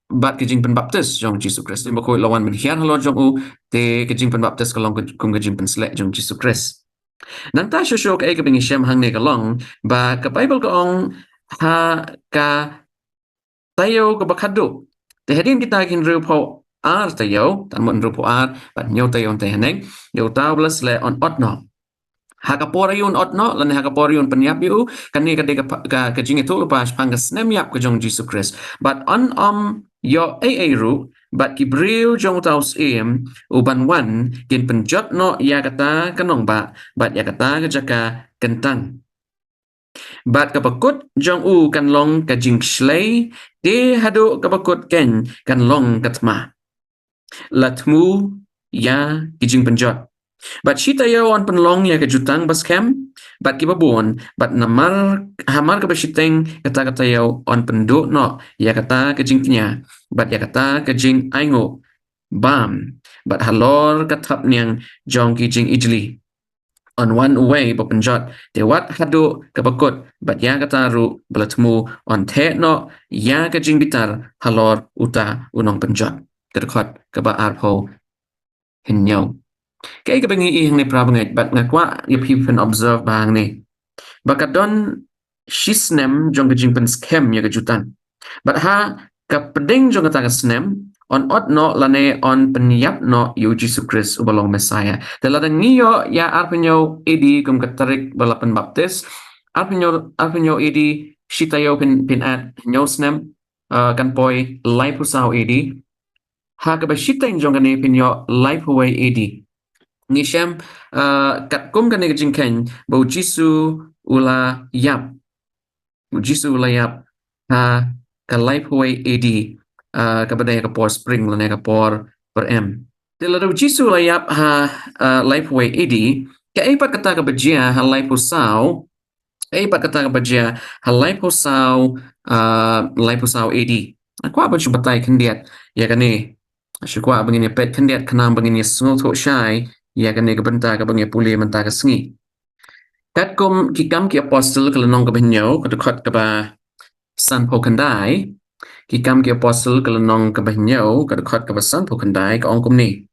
bad ka jingpynbaptis jong u Jisu Khrist. Ba khuid la wan ban hiar halor jong u, te ka jingpynbaptis ka long ka, kum ka jingpynsleh jong u Jisu Khrist. Nangta shuh shuh kaei kaba ngi shem hangne ka long ba ka Baibl ka ong ha ka taïew kaba khatduh. Te hadien kita ki hynriewphew ar taïew, tan mut hynriewphew ar bad hynñiew taïew hangtei haneng, ïa uta uba la sleh un ot noh. Ha ka por aïu un ot noh, lane ha ka por aïu un pynïap ïa u? Kane ka dei ka pa-, ka, ka Jingïathuhlypa shaphang ka snem ïap ka jong u Jisu Khrist. Bad un ym ïoh ei ei ruh, bad ki briew jong uta u syiem uban wan kin pynjot noh ïa kata ka nongbah bad ïa kata ka jaka kyntang. Bad kaba kut jong u kan long ka jingshlei, te haduh kaba kut keiñ kan long ka thma. La thmu ïa ki jingpynjot. Bad shi taïew un pynlong ïa ka jutang baskhem bad kiba bun, bad namar, hamar kaba shiteng kata ka taïew un pynduh noh ïa kata ka jingkñia bad ïa kata ka jingainguh bam, bad halor ka thapniang jong ki jingijli un wan uwei ba pynjot, te wat haduh kaba kut, bad ïa kata ruh ba la thmu un theh noh ïa ka jingbitar halor uta u nongpynjot. Ka dkhot kaba arphew hynñiew. Kaei kaba ngi ïohi hangne para bangeit, bad nga kwah ïa phi phin observe ba hangne, ba ka don shi snem jong ka jingpynskhem ïa ka jutang. Bad ha ka pdeng jong kata ka snem un ot noh lane un pynïap noh ïa u Jisu Khrist uba long Messiah. Te lada ngi ïoh ïa arphew hynñiew A D kum ka tarik ba la pynbaptis, arphew hynñiew, arphew hynñiew A D, shi taïew phin, phin add hynñiew snem, ah, kan poi laiphew saw A D. Ha kaba shiteng jong kane phin ïoh laiphew wei A D. Ngi shem, ah, katkum kane ka jingkheiñ ba u Jisu u la ïap. U Jisu u la ïap ha ka laiphew wei A D, ah, kaba dei ka por spring lane ka por pyrem. Te lada u Jisu u la ïap ha, ah, laiphew wei A D, kaei pat kata kaba jia ha laiphew saw, kaei pat kata kaba jia ha laiphew saw, ah, laiphew saw A D? Nga kwah ban shu batai khyndiat ïa kane. Shu kwah ba ngin ïa peit khyndiat khnang ba ngin ïa sngewthuh shai ïa kane ka bynta kaba ngi pule mynta ka sngi. Katkum Ki Kam ki Apostol ka lynnong kaba hynñiew, ka dkhot kaba sanphew khyndai. Ki Kam ki Apostol ka lynnong kaba hynñiew, ka dkhot kaba sanphew khyndai, ka ong kumne: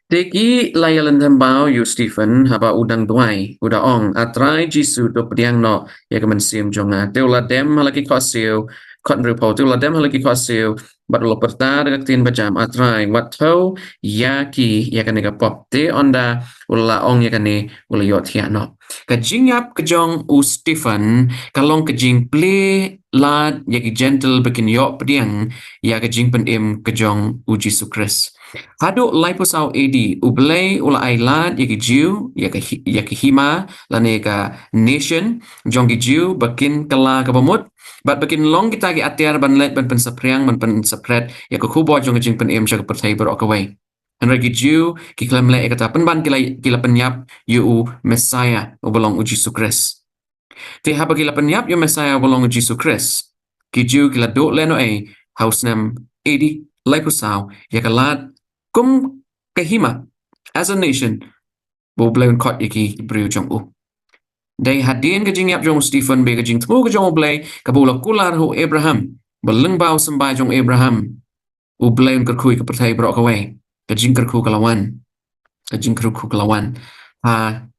Te ki la ïalynthem baw ïa u Stephen haba u dang duwai, u da ong, A Trai Jisu, to pdiang noh ïa ka mynsiem jong nga. Te u la dem ha la ki khohsiew, khot hynriewphew, te u la dem ha la ki khot siew bad u la pyrta da ka ktien bajam, A Trai, wat thew ïa ki ïa kane ka pop. Te ynda u la ong ïa kane, u la ïohthiah noh. Ka jingïap ka jong u Stephen ka long ka jingplie lad ïa ki Jentil ba kin ïoh pdiang ïa ka jingpynim ka jong u Jisu Khrist. Haduh laiphew saw A D, U Blei u la ai lad ïa ki Jiw, ïa ka hi-, ïa ka hima lane ka nation jong ki Jiw ba kin kylla kaba mut, bad ba kin long kita ki atiar ban leit ban pynsaphriang, ban pynsaphriang ïa ka khubor jong ka jingpynim sha ka pyrthei baroh kawei. Hynrei ki Jiw ki khlem leh ïa kata, pynban ki la, ki la pynïap ïa u Messiah uba long u Jisu Khrist. Te haba ki la pynïap ïa u Messiah uba long u Jisu Khrist, ki Jiw ki la duh lehnohei ha u snem A D laiphew saw ïa ka lad kum ka hima, as a nation, ba U Blei un khot ïa ki briew jong u. Dei hadien ka jingïap jong u Stephen ba ka jingthmu ka jong U Blei kaba u la kular ha u Abraham, ba lyngba u symbai jong u Abraham U Blei un kyrkhu ïa ka pyrthei baroh kawei. Ka jingkyrkhu ka la wan. Ka jingkyrkhu ka la wan. Ha,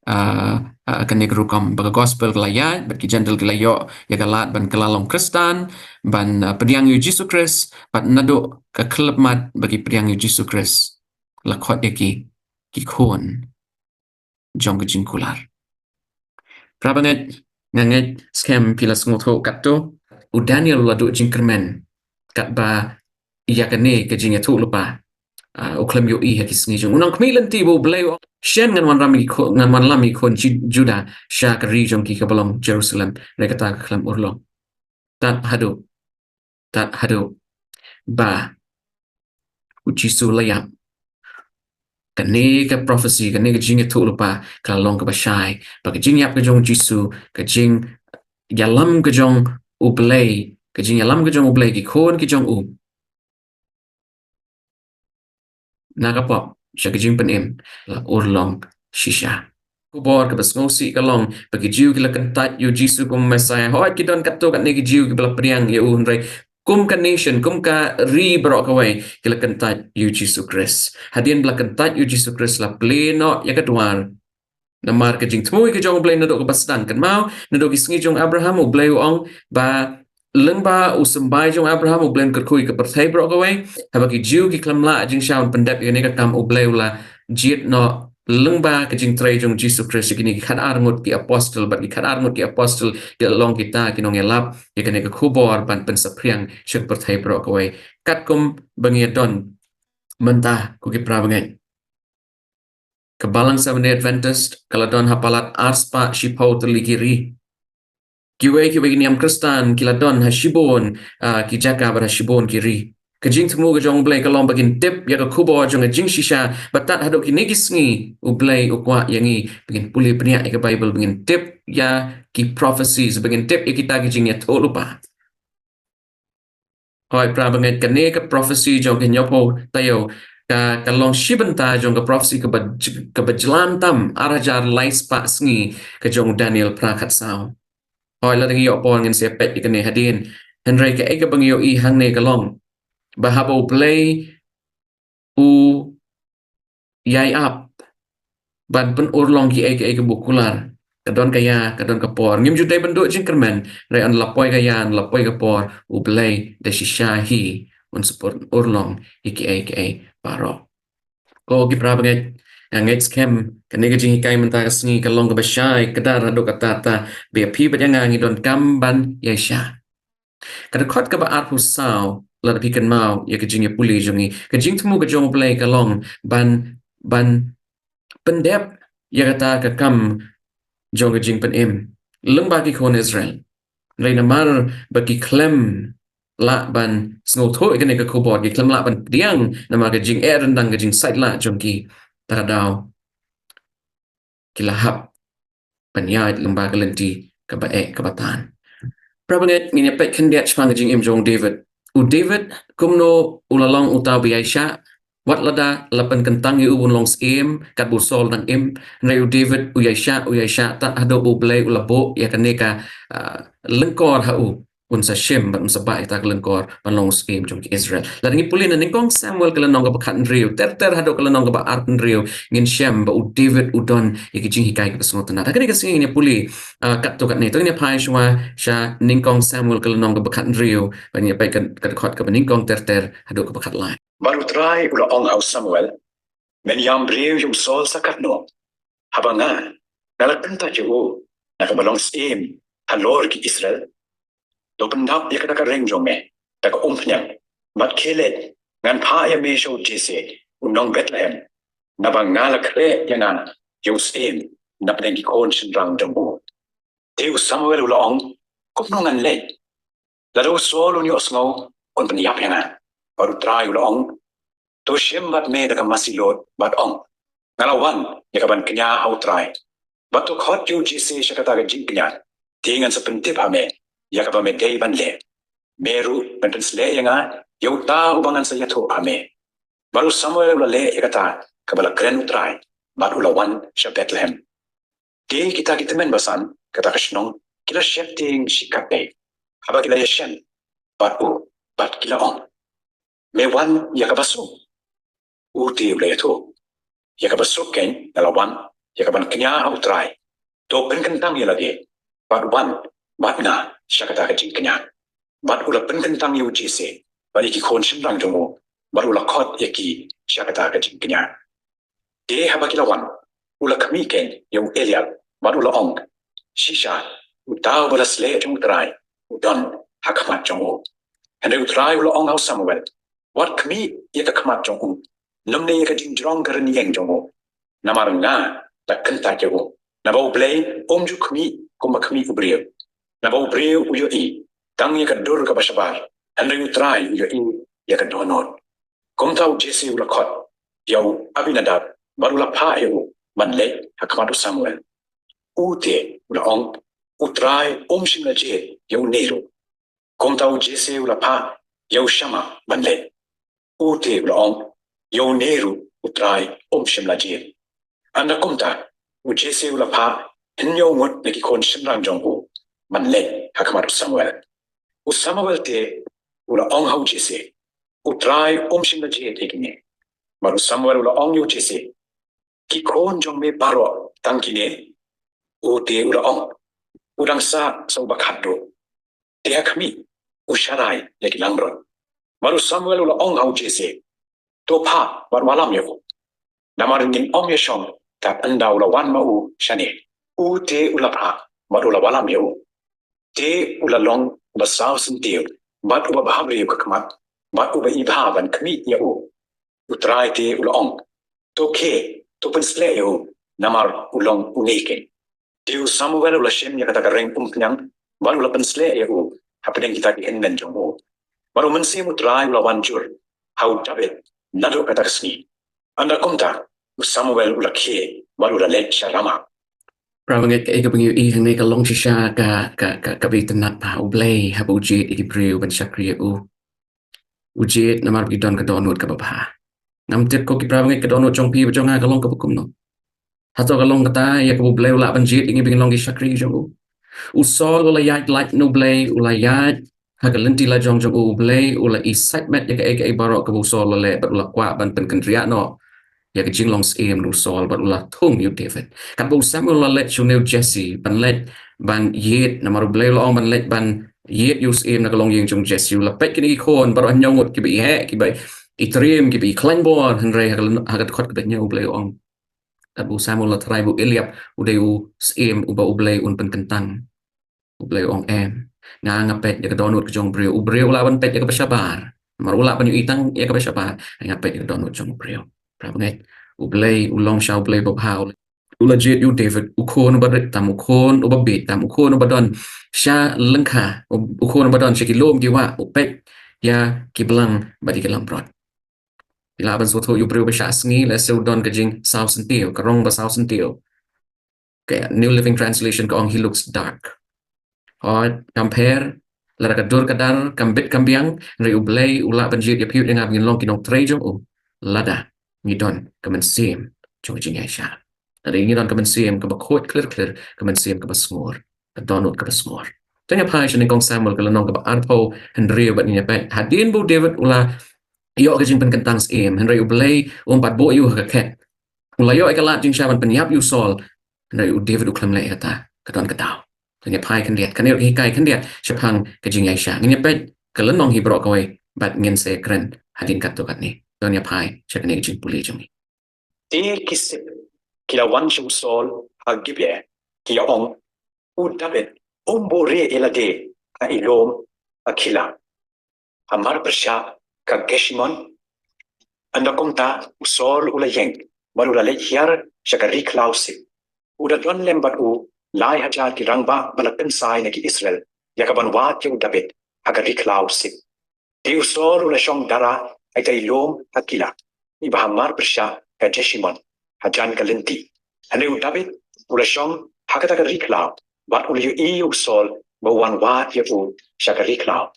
ah, ah, kane ka rukom ba ka gospel ka la ïaid, bad ki Jentil ki la ïoh ïa ka lad ban kylla long Khristan, ban, ah, pdiang ïa u Jisu Khrist, bad naduh ka khyllipmat ba ki pdiang ïa u Jisu Khrist, la khot ïa ki ki khun jong ka jingkular. Para bangeit, nga ngeit skhem phi la sngewthuh katto, u Daniel u la duh jingkyrmen katba ïa kane ka jingïathuhlypa, ah, u khlem ïohi ha ki sngi jong u. U nang khmih lynti ba U Blei u ong, shen ngan wanlam ïa ki khun, ngan wanlam ïa ki khun Ju-, Judah sha ka ri jong ki kaba long Jerusalem, hynrei kata ka khlem urlong. Tad haduh, tad haduh ba u Jisu la ïap, kane ka prophecy, kane ka jingïathuhlypa ka la long kaba shai, ba ka jingïap ka jong u Jisu, ka jingïalam ka jong U Blei, ka jingïalam ka jong U Blei, ki khun ki jong u, na ka pop sha ka jingpynim, la urlong shisha. Khubor kaba sngewsih ka long ba ki Jiw ki la kyntait ïa u Jisu kum u Messiah. Hooid, ki don katto katne ki Jiw kiba la pdiang ïa u, hynrei kum ka nation, kum ka ri baroh kawei, ki la kyntait ïa u Jisu Khrist. Hadien ba la kyntait ïa u Jisu Khrist, la plie noh ïa ka dwar. Namar ka jingthmu ïa ka jong U Blei naduh kaba sdang. Kynmaw, naduh ki sngi jong u Abraham, U Blei u ong ba lyngba u symbai jong u Abraham U Blei un kyrkhu ïa ka pyrthei baroh kawei. Haba ki Jiw ki khlem lah jingshisha ban pyndep ïa kane ka kam, U Blei u la jied noh lyngba ka jingtrei jong u Jisu Khrist ïa kine ki khatar ngut ki apostol, bad ki khatar ngut ki apostol ki la long kita ki nongïalap ïa kane ka khubor ban pynsaphriang sha ka pyrthei baroh kawei. Katkum ba ngi ïa don mynta, ko ki para bangeit, ka Balang Seventh Day Adventist ka la don ha palat arspah shiphew tylli ki ri. Kiwei kiwei ki niam Khristan ki la don ha shibun, ah, ki jaka bad ha shibun ki ri. Ka jingthmu ka jong U Blei ka long ba ngin tip ïa ka khubor jong ka jingshisha, bad tad haduh kine ki sngi U Blei u kwah ïa ngi ba ngin pule bniah ïa ka Baibl, ba ngin tip ïa ki prophecies, ba ngin tip ïa kita ki jingïathuhlypa. Hooid, para bangeit, kane ka prophecy jong ka hynñiewphew taïew ka, ka long shi bynta jong ka prophecy kaba j-, kaba jlan tam, ar hajar lai spah sngi, ka jong u Daniel phra khatsaw. Hooid, lada ngi ïoh por ngin sa peit ïa kane hadien. Hynrei kaei kaba ngi ïohi hangne ka long ba haba U Blei u ïai ap ban pynurlong kiei kiei kaba u kular, ka don ka ïa, ka don ka por. Ngim ju dei ban duh jingkyrmen, hynrei ynda la poi ka ïa, ynda la poi ka por, U Blei da shisha hi un sa pynurlong ïa kiei kiei baroh. Ko ki para bangeit, nga ngeit skhem kane ka jinghikai mynta ka sngi ka long kaba shai kdar haduh katta katta ba ïa phi bad ïa nga ngi donkam ban ïaishah. Ka dkhot kaba arphew saw, lada phi kynmaw ïa ka jingïapule jong ngi, ka jingthmu ka jong U Blei ka long ban, ban pyndep ïa kata ka kam jong ka jingpynim lyngba ki khun Israel. Hynrei namar ba ki khlem lah ban sngewthuh ïa kane ka khubor, ki khlem lah ban pdiang namar ka jingeh ryndang, ka jingsait lah jong ki, ta ka daw ki la hap ban ïaid lyngba ka lynti kaba eh kaba tan. Para bangeit, ngin ïa peit khyndiat shaphang ka jingim jong u David. U David kumno u la long uta uba ïaishah, wat lada la pynkyntang ïa u ban long syiem katba u Saul dang im, hynrei u David u ïaishah, u ïaishah tad haduh ba U Blei u la buh ïa kane ka, ah, lyngkor ha u. un sa shim bad un sa bah ïa kata ka lyngkor ban long u syiem jong ki Israel. Lada ngi pule na Nyngkong Samuel ka lynnong kaba khathynriew ter ter haduh ka lynnong kaba arphew hynriew, ngin shem ba u David u don ïa ki jinghikai kiba sngewtynnat. Ha kane ka sngi ngin ïa pule, ah, katto katne. To ngin ïa phai shuwa sha Nyngkong Samuel ka lynnong kaba khathynriew, bad ngin ïa peit ka, ka dkhot kaba nyngkong ter ter haduh kaba khatlai. Bad u Trai u la ong ha u Samuel, men ïam briew ïa u Saul sa katno, haba nga, nga la kyntait ïa u na kaba long syiem halor ki Israel? To pyndap ïa kata ka ring jong me da ka umphniang, bad khie leit, ngan phah ïa me sha u Jesse u nong Bethlehem, naba nga la khreh ïa nga ïa u syiem na pdeng ki khun shynrang jong u. Te u Samuel u la ong, kumno ngan leit? Lada u Saul un ïohsngew, un pynïap ïa nga. Bad u Trai u la ong, to shim bad me da ka masi lud bad ong, nga la wan ïa ka ban kñia ha u Trai. Bad to khot ïa u Jesse sha kata ka jingkñia, te ngan sa pyntip ha me ïa kaba me dei ban leh. Me ruh men pynsleh ïa nga ïa uta uba ngan sa ïathuh ha me. Bad u Samuel u la leh ïa kata kaba la kren u Trai, bad u la wan sha Bethlehem. Te kita ki tymmen basan kata ka shnong ki la sheptieng shikatdei haba ki la ïashem bad u, bad ki la ong, me wan ïa kaba suk? U te u la ïathuh, ïa kaba suk keiñ nga la wan ïa ka ban kñia ha u Trai. To pynkyntang ïa lade bad wan bad nga sha kata ka jingkñia. Bad u la pynkyntang ïa u Jesse bad ïa ki khun shynrang jong u, bad u la khot ïa ki sha kata ka jingkñia. Te haba ki la wan, u la khmih keiñ ïa u Eliab bad u la ong, shisha uta uba la sleh jong u Trai u don ha khmat jong u. Hynrei u Trai u la ong ha u Samuel, wat khmih ïa ka khmat jong u, lymne ïa ka jingjrong ka rynïeng jong u. Namar nga la kyntait ïa u. Naba U Blei um ju khmih kumba khmih u briew. Naba u briew u ïohi tang ïa ka dur kaba shabar, hynrei u Trai u ïohi ïa ka dohnud. Kumta u Jesse u la khot ïa u Abinadab bad u la phah ïa u ban leit ha khmat u Samuel. U te u la ong, u Trai um shym la jied ïa une ruh. Kumta u Jesse u la phah ïa u Shama ban leit. U te u la ong, ïa une ruh u Trai um shym la jied. Ynda kumta u Jesse u la phah hynñiew ngut na ki khun shynrang jong u ban leit ha khmat u Samuel. U Samuel te u la ong ha u Jesse, u Trai um shym la jied ïa kine. Bad u Samuel u la ong ïa u Jesse, ki khun jong me baroh tang kine? U te u la ong, u dang sah sa uba khatduh. Te ha khmih u sharai ïa ki langbrot. Bad u Samuel u la ong ha u Jesse, to phah bad wallam ïa u. Namar ngin ym ïashong tad ynda u la wan ma u shane. U te u la phah bad u la wallam ïa u. Te u la long uba saw syntiew bad uba bhabriew ka khmat bad uba i bha ban khmih ïa u. U Trai te u la ong, to khie, to pynsleh ïa u, namar u long une keiñ. Te u Samuel u la shim ïa kata ka ring umphniang bad u la pynsleh ïa u hapdeng kita ki hynmen jong u. Bad u Mynsiem u Trai u la wan jur ha u David naduh kata ka sngi. Ynda kumta u Samuel u la khie bad u la leit sha Rama. Para bangeit, kaei kaba ngi ïohi hangne ka long shisha ka, ka, ka, kaba itynnad, ba U Blei haba u jied ïa ki briew ban shakri ïa u, u jied namar ba ki don ka dohnud kaba bha. Ngam tip ko ki para bangeit, ka dohnud jong phi bad jong nga ka long kaba kumno. Hato ka long kata ïa kaba U Blei u lah ban jied ïa ngi ba ngin long ki shakri jong u? U Saul u la ïaid lait na U Blei, u la ïaid ha ka lynti lajong jong u, U Blei u la i sait met ïa kaei kaei baroh kaba u Saul u la leh, bad u la kwah ban pynkynriah noh ïa ka jinglong syiem na u Saul, bad u la thung ïa u David. Katba u Samuel u la leit sha une u Jesse ban leit ban ïeit, namar U Blei u la ong ban leit ban ïeit ïa u syiem na ka longïing jong u Jesse. U la peit kine ki khun baroh hynñiew ngut kiba i heh, kiba i triem, kiba i khlaiñ bor, hynrei ha ka, ha ka dkhot kaba hynñiew U Blei u ong, katba u Samuel u la tharai ba u Eliab u dei u syiem uba U Blei un pynkyntang, U Blei u ong, em, nga nga peit ïa ka dohnud ka jong u briew. U briew u lah ban peit ïa kaba shabar, namar u lah ban ïohi tang ïa kaba shabar. Nga peit ïa ka dohnud jong u briew. Para bangeit, U Blei u long shisha U Blei babha. U la jied ïa u David, u khun uba rit tam, u khun uba bieit tam, u khun uba don sha lyngkha, u, u khun uba don sha ki lum ki wah, u peit ïa ki blang bad ïa ki langbrot. Phi lah ban sngewthuh ïa u briew ba shah sngi, lehse u don ka jingsaw syntiew, ka rong ba saw syntiew. Ka New Living Translation ka ong, he looks dark. Hooid, kam pher, lada ka dur ka dar kam bit kam biang, hynrei U Blei u lah ban jied ïa phi ïa nga ba ngin long ki nongtrei jong u lada ngi don ka mynsiem jong ka jingïaishah. Lada ngi don ka mynsiem kaba khuid khlir khlir, ka mynsiem kaba sngur, ka dohnud kaba sngur. To ngin ïa phai sha Nyngkong Samuel ka lynnong kaba arphew hynriew bad ngin ïa peit. Hadien ba u David u la ïoh ka jingpynkyntang syiem, hynrei u Blei um pat buh ïa u ha ka khet. U la ïoh ïa ka lad jingshai ban pynïap ïa u Saul, hynrei u David u khlem leh ïa kata, ka don ka daw. To ngin ïa phai khyndiat, kane ka hikai khyndiat shaphang ka jingïaishah. Ngin ïa peit ka lynnong hi baroh kawei bad ngin sa kren hadien katto katne. To ngin ïa phai sha kane ka jingpule jong ngi. Te ki sip ki la wan sha u Saul ha Gibea, ki ïa ong, u David um buhrieh ïa lade ha i lum ha Kila, hamar pyrshah ka Jeshimon. Ynda kumta u Saul u la ïeng bad u la leit hiar sha ka ri khlaw sip. U da don lem bad u lai hajar ki rangbah ba la kynsai na ki Israel ïa ka ban wad ïa u David ha ka ri khlaw sip. Te u Saul u la shong dara ha ita i lum ha Kila, iba hamar pyrshah ka Jeshimon, hajan ka lynti. Hynrei u David u la shong ha kata ka ri khlaw bad u la ïohi ïa u Saul ba u wan wad ïa u sha ka ri khlaw.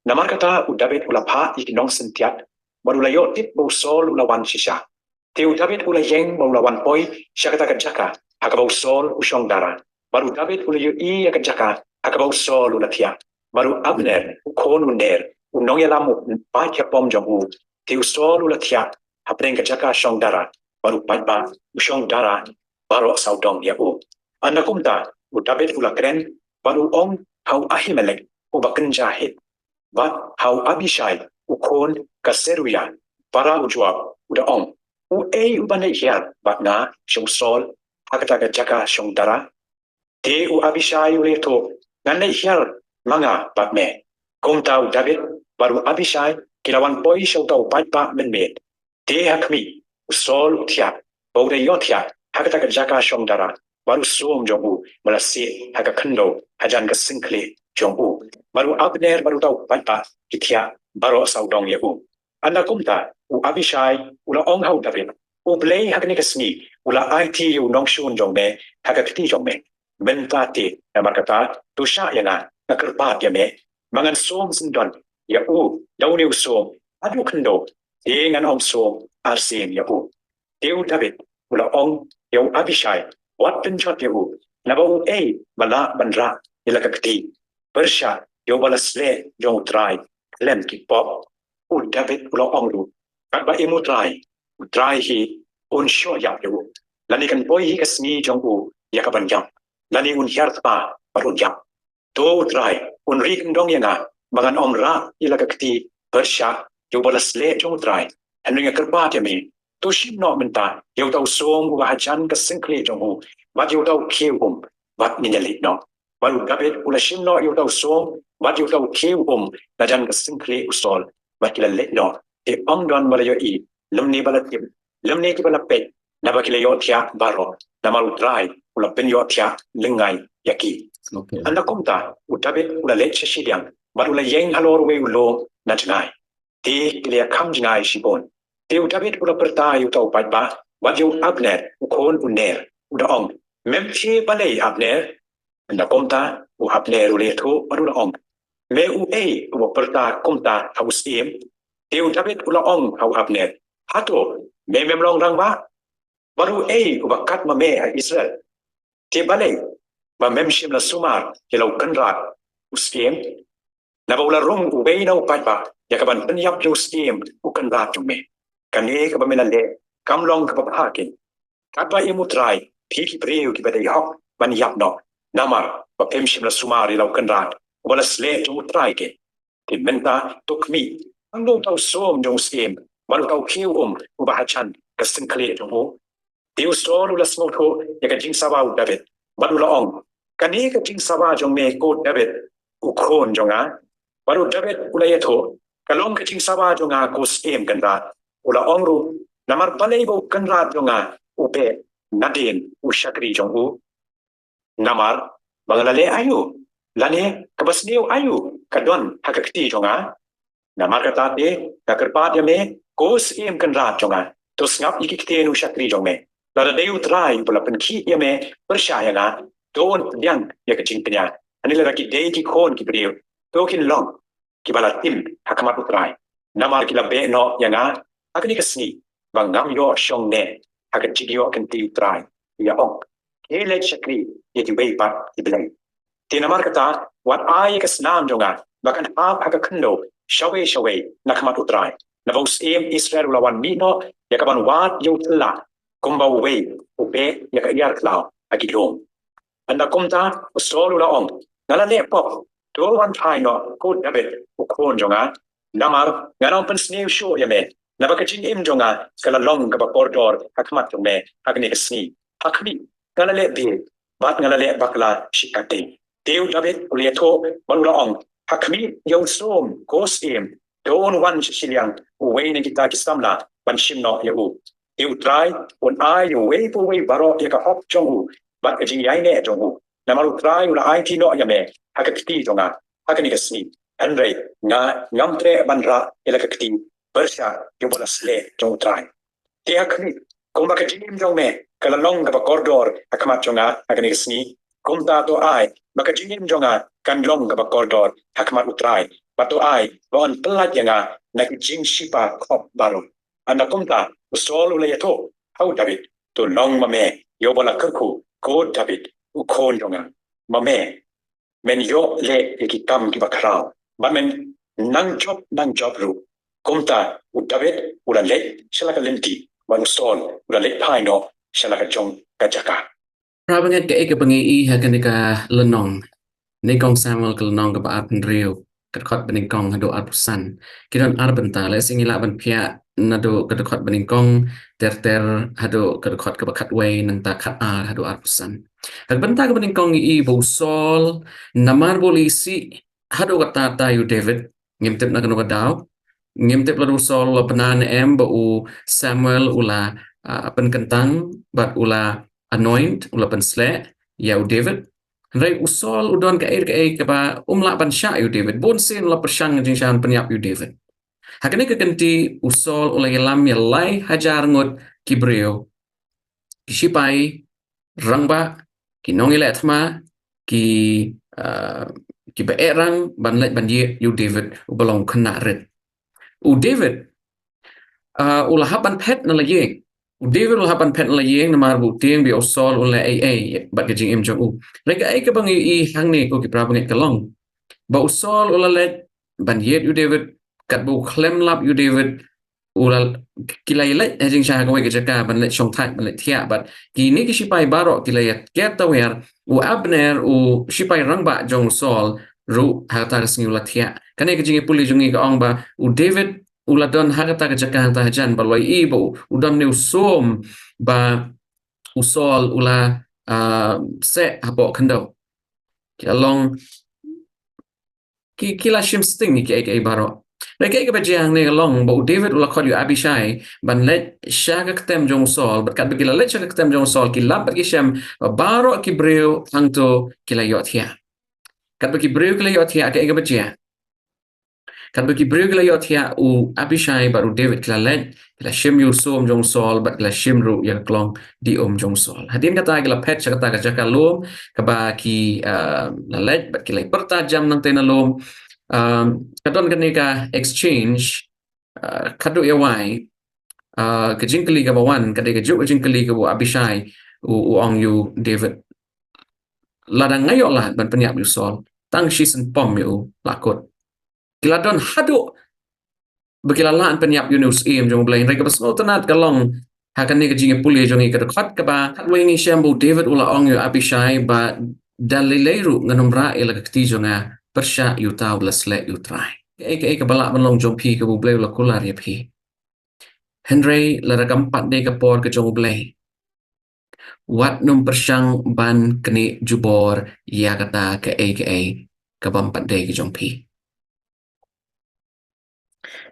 Namar kata u David u la phah ïa ki nongsyntiat bad u la ïoh tip ba u Saul u la wan shisha. Te u David u la ïeng bad u la wan poi sha kata ka jaka ha kaba u Saul u shong dara. Bad u David u la ïohi ïa ka jaka ha kaba u Saul u la thiah. Bad u Abner u khun u Ner, u nongïalam u paid ïapom jong u, te u Saul u la thiah hapdeng ka jaka shong dara, bad u paidbah u shong dara baroh sawdong ïa u. Ynda kumta u David u la kren bad u ong ha u Ahimelek uba kynja Hit, bad ha u Abishai u khun ka Seruia, para u Joab, u da ong, uei uban leit hiar bad nga sha u Saul ha kata ka jaka shong dara? Te u Abishai u la ïathuh, ngan leit hiar ma nga bad me. Kumta u David bad u Abishai ki la wan poi sha uta u paidbah mynmiet. Te ha khmih u Saul u thiah, bad u da ïohthiah ha kata ka jaka shong dara, bad u sum jong u ba la sieh ha ka khyndew hajan ka syngkhlieh jong u. Bad u Abner bad uta u paidbah ki thiah baroh sawdong ïa u. Ynda kumta u Abishai u la ong ha u David, U Blei ha kane ka sngi u la aiti ïa u nongshun jong me ha ka kti jong me. Mynta te namar kata to shah ïa nga, nga kyrpad ïa me, ba ngan sum syndon ïa u da une u sum haduh u khyndew, te ngan ym sum arsien ïa u. Te u David u la ong ïa u Abishai, wat pynjot ïa u, naba uei ba lah ban rah ïa la ka kti, pyrshah ïa uba la sleh jong U Trai khlem ki pop. U David u la ong ruh, katba im U Trai, U Trai hi un shu ïap ïa u, lane kan poi hi ka sngi jong u ïa ka ban ïap, lane un hiar tpa bad un ïap. To U Trai un ri kyndong ïa nga ba ngan ym rah ïa la ka kti pyrshah ïa uba la sleh jong U Trai. Hynrei nga kyrpad ïa me, to shim noh mynta ïa uta u sum uba hajan ka syngkhlieh jong u, bad ïa uta u khiew um, bad ngin ïa leit noh. Bad u David u la shim noh ïa uta u sum bad ïa uta u khiew um na jan ka syngkhlieh u Saul, bad ki la leit noh. Te ym don ba la ïohi lymne ba la tip lymne kiba la peit, naba ki la ïohthiah baroh, namar U Trai u la pynïohthiah lyngngai ïa ki. Ynda kumta u David u la leit sha shiliang bad u la ïeng halor uwei u lum na jngai. Te ki la ïakham jngai shibun. Te u David u la pyrta ïa uta u paidbah bad ïa u Abner u khun u Ner, u da ong, Mem thied balei, Abner? Ynda kumta u Abner u la ïathuh bad u la ong, Me uei uba pyrta kumta ha u syiem? Te u David u la ong ha u Abner, Hato me mem long rangbah? Bad uei uba kat ma me ha Israel? Te balei ba mem shym la sumar ïa la u kynrad u syiem? Naba u la rung uwei na u paidbah ïa ka ban pynïap ïa u syiem u kynrad jong me. Kane kaba me la leh kam long kaba bha kein. Katba im U Trai, phi ki briew kiba dei hok ban ïap noh, namar ba phim shym la sumar ïa la u kynrad uba la sleh jong U Trai kein. Te mynta to khmih, hangno uta u sum jong u syiem bad uta u khiew um uba hajan ka syngkhlieh jong u? Te u Saul u la sngewthuh ïa ka jingsngewbha u David bad u la ong, Kane ka jingsngewbha jong me ko David u khun jong nga? Bad u David u la ïathuh, Ka long ka jingsngewbha jong nga ko syiem kynrad. U la ong ruh, Namar balei ba u kynrad jong nga u beh nadien u shakri jong u? Namar ba nga la leh aïu, lane kaba sniew aïu ka don ha ka kti jong nga? Namar kata te nga kyrpad ïa me ko syiem kynrad jong nga, to sngap ïa ki ktien u shakri jong me. Lada dei U Trai uba la pynkhih ïa me pyrshah ïa nga, to un pdiang ïa ka jingkñia. Lane lada ki dei ki khun ki briew, to kin long kiba la tim ha khmat U Trai. Namar ki la beh noh ïa nga ha kane ka sngi ba ngam ïoh shong ne ha ka jingïoh kynti U Trai, ïa ong, Khie leit shakri ïa kiwei pat ki blei. Te namar kata, wat ai ïa ka snam jong nga ba kan hap ha ka khyndew shawei shawei na khmat U Trai. Naba u syiem Israel u la wan mih noh ïa kaban wad ïa u tylla, kumba uwei u beh ïa ka ïar khlaw ha ki lum. Ynda kumta, u Saul u la ong, nga la leh pop, to wan phai noh, ko David u khun jong nga. Namar nga nang pynsniew shuh ïa me, naba ka jingim jong nga ka la long kaba kordor ha khmat jong me ha kane ka sngi. Ha khmih, nga la leh bieit bad nga la leh bakla shikatdei. Te u David u la ïathuh bad u la ong, ha khmih ïa u Saul, ko syiem, to un wan sha shiliang uwei na kita ki samla ban shim noh ïa u. Te U Trai un ai ïa uwei pa uwei baroh ïa ka hok jong u bad ka jingïaineh jong u. Namar U Trai u la aiti noh ïa me ha ka kti jong nga ha kane ka sngi. Hynrei nga ngam treh ban rah ïa la ka kti pyrshah ïa uba la sleh jong U Trai. Te ha khmih, kumba ka jingim jong me ka la long kaba kordor ha khmat jong nga ha kane ka sngi, kumta to ai ba ka jingim jong nga kan long kaba kordor ha khmat U Trai, bad to ai ba un pyllait ïa nga na ki jingsheptieng khop baroh. Ynda kumta, u Saul u la ïathuh ha u David, to long ma me ïa uba la kyrkhu, ko David u khun jong nga. Ma me men ïoh leh ïa ki kam kiba khraw, bad men nang jop nang jop ruh. Kumta u David u la leit sha la ka lynti, bad u Saul u la leit phai noh sha la ka jong ka jaka. Para bangeit, kaei kaba ngi ïohi ha kane ka lynnong, Nyngkong Samuel ka lynnong kaba arphew hynriew, ka dkhot banyngkong haduh arphew san. Ki don ar bynta, lehse ngi lah ban phiah naduh ka dkhot banyngkong ter ter haduh ka dkhot kaba khatwei, nangta khatar haduh arphew san. Ha ka bynta kaba nyngkong ngi ïohi ba u Saul, namar ba u la isih haduh katta katta ïa u David, ngim tip na kano ka daw, ngim tip lada u Saul u la bna ne em ba u Samuel u la, ah, pynkyntang bad u la anoint, u la pynsleh ïa u David. Hynrei u Saul u don kaei kaei kaba um lah ban shah ïa u David. Bun sien u la pyrshang jingshah ban pynïap ïa u David. Ha kane ka kynti u Saul u la ïalam ïa lai hajar ngut ki briew, ki shipai rangbah, ki nongïaleh thma, ki, ah, kiba eh rang ban leit ban ïeh ïa u David uba long khynnah rit. U David, ah, u la hap ban phet na la ïing. U David u la hap ban phet na la ïing namar ba u tieng ba u Saul u leh ei ei bad ka jingim jong u. Hynrei kaei kaba ngi ïohi hangne ko ki para bangeit ka long ba u Saul u la leit ban ïeit ïa u David, katba u khlem lap ïa u David, u la, ki la ïaleit ha jingshah ha kawei ka jaka ban leit shongthait, ban leit thiah, bad kine ki shipai baroh ki la ïa ker tawiar, u Abner, u shipai rangbah jong u Saul ruh ha kata ka sngi u la thiah. Kane ka jingïapule jong ngi ka ong ba u David u la don ha kata ka jaka hangta hajan, bad u la ïohi ba u, u don ne u sum ba u Saul u la, ah, seh hapoh khyndew. Ki la long, ki, ki la shim sting ïa kiei kiei baroh. Hynrei kaei kaba jia hangne ka long ba u David u la khot ïa u Abishai ban leit sha ka ktem jong u Saul, bad katba ki la leit sha ka ktem jong u Saul, ki lap bad ki shem ba baroh ki briew hangto ki la ïohthiah. Katba ki briew ki la ïohthiah, kaei kaba jia? Katba ki briew ki la ïohthiah, u Abishai bad u David ki la leit, ki la shim ïa u sum jong u Saul, bad ki la shim ruh ïa ka klong dih um jong u Saul. Hadien kata ki la phet sha kata ka jaka lum kaba ki, ah, la leit, bad ki la pyrta jam nangtei na lum. Um, ka don kane ka exchange, ah, khadduh ïa wai, ah, ka jingkylli kaba wan, ka dei kajuh ka jingkylli kaba u Abishai u, u ong ïa u David, lada nga ïoh lad ban pynïap ïa u Saul, tang shisien pom ïa u la kut. Ki la don haduh ba ki la lah ban pynïap ïa une u syiem jong U Blei. Hynrei kaba sngewtynnat ka long ha kane ka jingïapule jong ngi, ka dkhot kaba khatwei ngi shem ba u David u la ong ïa u Abishai ba da lei lei ruh ngan ym rah ïa la ka kti jong nga pyrshah ïa uta uba la sleh ïa U Trai. Kaei kaei kaba lah ban long jong phi kaba U Blei u la kular ïa phi. Hynrei lada kam pat dei ka por ka jong U Blei, wat nym pyrshang ban knieh jubor ïa kata kaei kaei ka bym pat dei ka jong phi.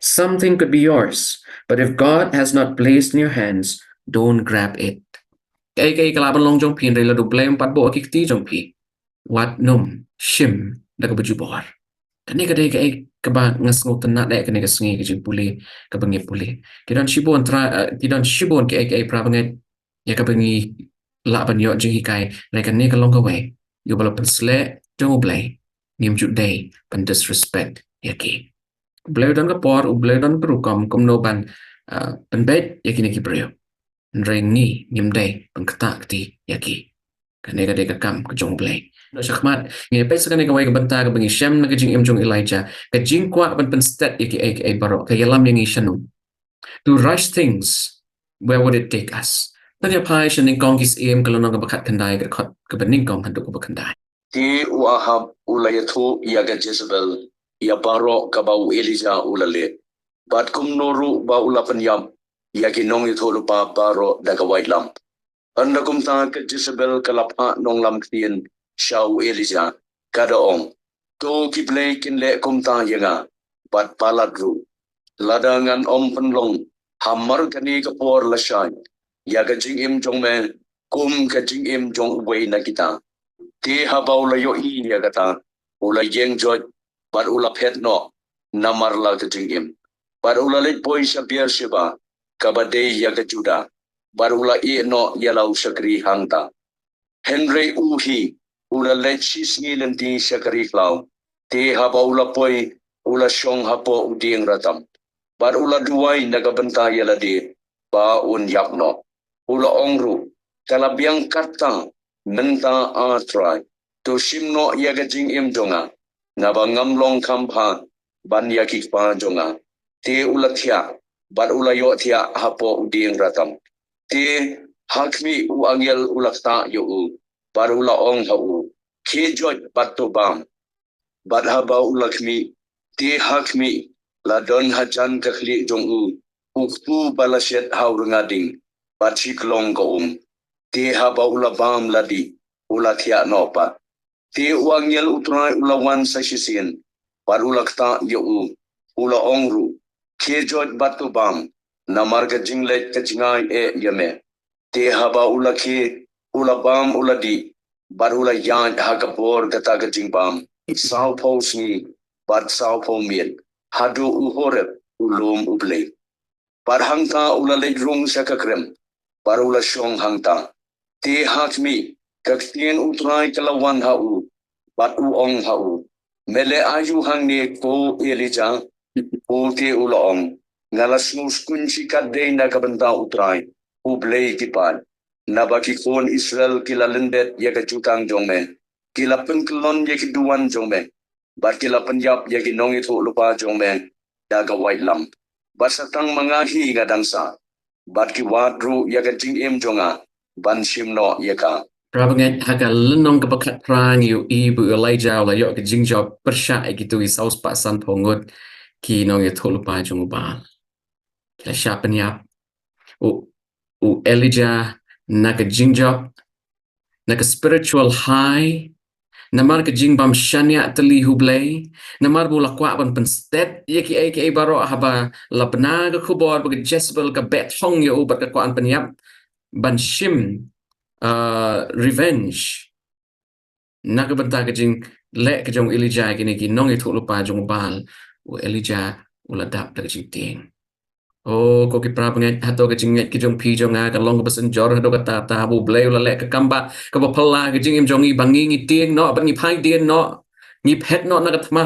Something could be yours, but if God has not placed in your hands, don't grab it. Kaei kaei ka lah ban long jong phi, hynrei lada U Blei um pat buh ha ki kti jong phi, wat nym shim da kaba jubor. Kane ka dei kaei kaba nga sngewtynnat eh kane ka sngi, ka jingpule kaba ngi pule. Ki don shibun tra, eh, ki don shibun kaei kaei, para bangeit, ïa kaba ngi lah ban ïoh jinghikai. Hynrei kane ka long kawei, ïa uba la pynsleh jong U Blei, ngim ju dei ban disrespect ïa ki. U Blei u don ka por, U Blei u don ka rukom kumno ban, ah, pynbeit ïa kine ki briew. Hynrei ngi ngim dei ban ktah kti ïa ki. Kane ka dei ka kam ka jong U Blei. Noh shakhmat, ngi peit sa kane kawei ka bynta kaba ngi shem na ka jingim jong Elijah. Ka jingkwah ban pynstet ïa kiei kiei baroh ka ïalam ïa ngi shano? To rush things, where would it take us? Ngan ïa phai sha Nyngkong Ki Syiem ka lynnong kaba khatkhyndai, ka dkhot kaba nyngkong haduh kaba khyndai. Te u Ahab u la ïathuh ïa ka Jezebel ïa baroh kaba u Elijah u la leh, bad kumno ruh ba u la pynïap ïa ki nongïathuhlypa baroh da ka waitlam. Ynda kumta ka Jezebel ka la phah nonglam ktien sha u Elijah, ka da ong, To ki blei kin leh kumta ïa nga, bad palat ruh, lada ngan ym pynlong hamar kane ka por lashai ïa ka jingim jong me kum ka jingim jong uwei na kita. Te haba u la ïohi ïa kata, u la ïeng joit, bad u la phet noh namar la ka jingim, bad u la leit poi sha Beersheba kaba dei ïa ka Judah, bad u la ïeh noh ïa la u shakri hangta. Hynrei u hi u la leit shisngi lynti sha ka ri khlaw. Te haba u la poi, u la shong hapoh u dieng ratam, bad u la duwai na ka bynta ïa lade ba un ïap noh. U la ong ruh, Ka la biang katta mynta, A Trai, to shim noh ïa ka jingim jong nga, naba ngam long kham bha ban ïa ki kpa jong nga. Te u la thiah, bad u la ïohthiah hapoh u dieng ratam. Te ha khmih u angel u la ktah ïa u, bad u la ong ha u, Khie joit bad to bam. Bad haba u la khmih, te ha khmih la don hajan ka khlieh jong u u kpu ba la shet ha u rnga ding, bad shi klong ka um. Te haba u la bam la dih, u la thiah noh pat. Te u angel U Trai u la wan sa shisien, bad u la ktah ïa u, u la ong ruh, Khie joit bad to bam, namar ka jingleit ka jngai eh ïa me. Te haba u la khie, u la bam u la dih, bad u la ïaid ha ka bor kata ka jingbam sawphew sngi bad sawphew miet, haduh u Horeb, u lum U Blei. Bad hangta u la leit rung sha ka krem, bad u la shong hangta. Te ha khmih, ka ktien U Trai ka la wan ha u, bad u ong ha u, Me leh aïu hangne ko Elijah? Te u la ong, Nga la sngewskun shikatdei na ka bynta U Trai, U Blei ki paid, naba ki khun Israel ki la lyndet ïa ka jutang jong me, ki la pynkyllon ïa ki duwan jong me, bad ki la pynïap ïa ki nongïathuhlypa jong me da ka waitlam. Bad sa tang ma nga hi nga dang sah, bad ki wad ruh ïa ka jingim jong nga ban shim noh ïa ka. Para bangeit, ha ka lynnong kaba khatphra ngi ïohi ba u Elijah u la ïoh ka jingjop pyrshah ïa kito ki saw spah sanphew ngut ki nongïathuhlypa jong u Baal. Ki la shah pynïap. U, u Elijah na ka jingjop, na ka spiritual high, namar ka jingbym shaniah tylli ha U Blei, namar ba u la kwah ban pynstet ïa kiei kiei baroh haba la bna ka khubor ba ka Jezebel ka beh thong ïa u bad ka kwah ban pynïap, ban shim, uh, revenge na ka bynta ka jingleh ka jong u Elijah ïa kine ki nongïathuhlypa jong u Baal. U Elijah u la dap da ka jingtieng. O ko ki para bangeit, hato ka jingngeit ka jong phi jong nga ka long kaba synjor haduh katta, haba U Blei u la leh ka kam ba kaba phylla ha ka jingim jong ngi, ba ngi ngi tieng noh, ba ngi phai dien noh, ngi phet noh na ka thma?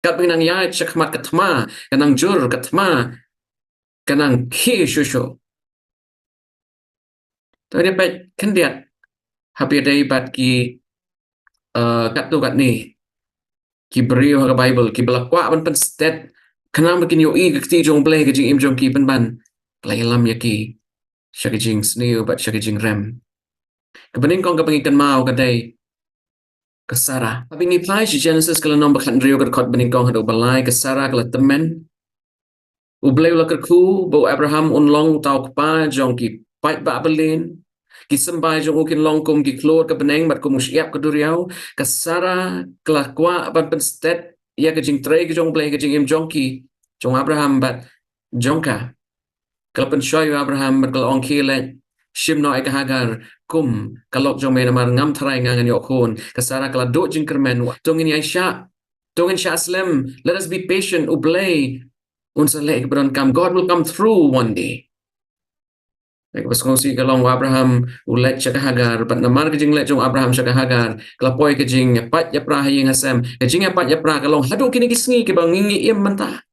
Katba ngi nang ïaid shakhmat, ka thma ka nang jur, ka thma ka nang khie shuh shuh. To ngin peit khyndiat haba ïadei bad ki, uh, katto katne ki briew ha ka Baibl kiba la kwah ban pynstet khnang ba kin ïohi ka kti jong U Blei ha ka jingim jong ki, pynban ka la ïalam ïa ki sha ka jingsniew bad sha ka jingrem. Kaba nyngkong kaba ngi kynmaw ka dei ka Sarah. Haba ngi phai sha Genesis ka lynnong ba khathynriew, ka dkhot ba nyngkong haduh ba lai, ka Sarah ka la tymmen. U Blei u la kyrkhu ba u Abraham un long uta u kpa jong ki paidbah balian. Ki symbai jong u kin long kum ki khlur ka bneng bad kum u shyiap ka duriaw. Ka Sarah ka la kwah ban pynstet ïa ka jingtrei ka jong U Blei ha ka jingim jong ki, jong u Abraham bad jong ka. Ka la pynshoi ïa u Abraham bad ka la ong, Khie leit, shim noh ïa ka Hagar kum ka lok jong me, namar ngam tharai nga ngan ïoh khun. Ka Sarah ka la duh jingkyrmen. To ngin ïai shah, to ngin shah slem. Let us be patient. U Blei un sa leh ïa kaba donkam. God will come through one day. Kaba sngewsih ka long, u Abraham u leit sha ka Hagar, bad namar ka jingleit jong u Abraham sha ka Hagar ka la poi ka jingïapait ïapra ha ïing ha sem. Ka jingïapait ïapra ka long haduh kine ki sngi kiba ngi ngi im mynta.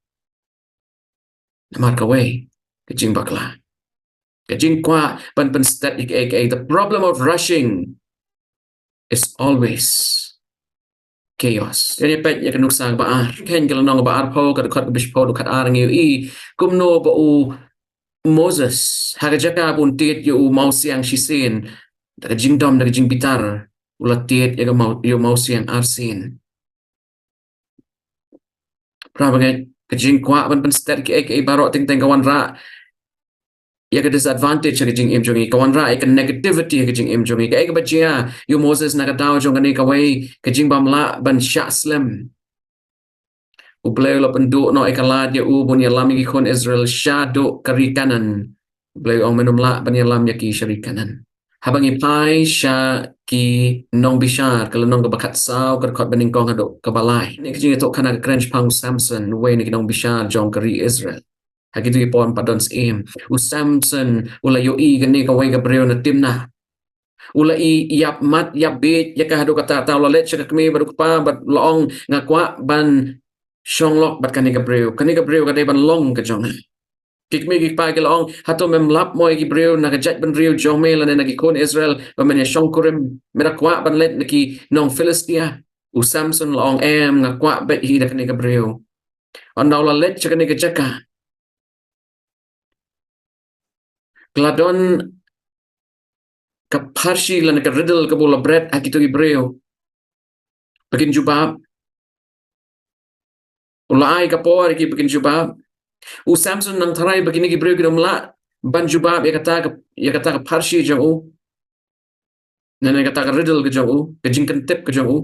Namar kawei ka jingbakla, ka jingkwah ban pynstet ïa kiei kiei. The problem of rushing. is always chaos. Ïa peit ïa ka nuksa ba ar. Khein ka lynnong ba arphew, ka dkhot ba shiphew, dkhot ar ngi ïohi kumno ba u Moses ha ka jaka ba un tied ïa u mawsiang shisien, da ka jingdom, da ka jingbitar, u la tied ïa ka maw, ïa u mawsiang arsien. Para bangeit, ka jingkwah ban pynstet kiei kiei baroh teng teng ka wanrah ïa ka disadvantage ha ka jingim jong ngi, ka wanrah ïa ka negativity ha ka jingim jong ngi. Kaei kaba jia ïa u Moses na ka daw jong kane kawei ka jingbymlah ban shah slem? U Blei u la pynduh noh ïa ka lad ïa u ban ïalam ïa ki khun Israel shaduh ka ri Kanaan. U Blei u ong, men ym lah ban ïalam ïa ki sha ri Kanaan. Haba ngi phai sha ki Nongbishar, ka lynnong kaba khatsaw, ka dkhot ba nyngkong haduh kaba lai, kane ka jingïathuhkhana ka kren shaphang u Samson, uwei na ki nongbishar jong ka ri Israel. Ha kito ki por ym pat don syiem, u Samson u la ïohi kane kawei ka briew na Timnah. U la ïap mat ïap bieit ïa ka haduh katta katta. U la leit sha ka kmie bad u kpa bad u la ong, nga kwah ban shong lok bad kane ka briew. Kane ka briew ka dei ban long ka jong nga. Ki kmie ki kpa ki la ong, hato mem lap mo ïa ki briew na ka jaitbynriew jong me lane na ki khun Israel ba men ïa shongkurim? Me da kwah ban leit na ki nong Philistia? U Samson la ong, em, nga kwah beit hi da kane ka briew. Ynda u la leit sha kane ka jaka, ka la don ka pharshi lane ka riddle kaba u la bret ha kito ki briew ba kin jubab. U la ai ka por ïa ki ba kin jubab. U Samson nang tharai ba kine ki briew kin ym lah ban jubab ïa kata ka, ïa kata ka pharshi jong u, ne, ne kata ka riddle ka jong u, ka jingkyntip ka jong u.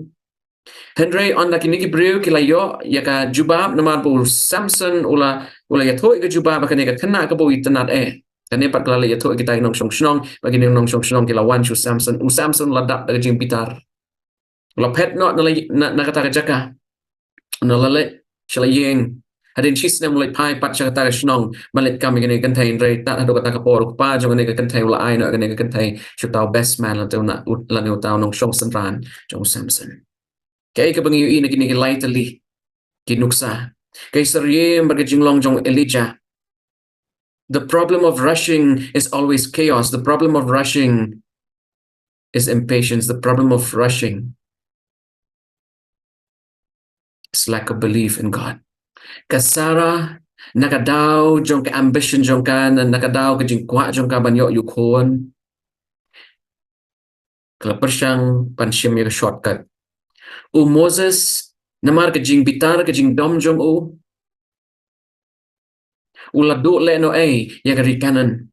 Hynrei ynda kine ki briew ki la ïoh ïa ka jubab, namar ba u Samson u la, u la ïathuh ïa ka jubab ha kane ka khynnah kaba u itynnad eh. Kane pat ka la leit ïathuh ïa kita ki nongshong shnong, bad kine ki nongshong shnong ki la wan sha u Samson. U Samson la dap da ka jingbitar. U la phet noh na la, na, na kata ka jaka. U la leit sha la ïing. Hadien shi snem u leit phai pat sha kata ka shnong ban leit kam ïa kane ka kynthei, hynrei tad haduh kata ka por u kpa jong kane ka kynthei u la ai noh kane ka kynthei sha uta u best man lane uta u, lane uta u nongshong synran jong u Samson. Kaei kaba ngi ïohi na kine ki lai tylli ki nuksa? Ka syriem bad ka jinglong jong u Elijah. The problem of rushing is always chaos. The problem of rushing is impatience. The problem of rushing is lack of belief in God. Ka Sarah, na ka daw jong ka ambition jong ka, na, na ka daw ka jingkwah jong ka ban ïoh ïa u khun, ka la pyrshang ban shim ïa ka shortcut. U Moses, namar ka jingbitar, ka jingdom jong u, u la duh lehnohei ïa ka ri Kanaan.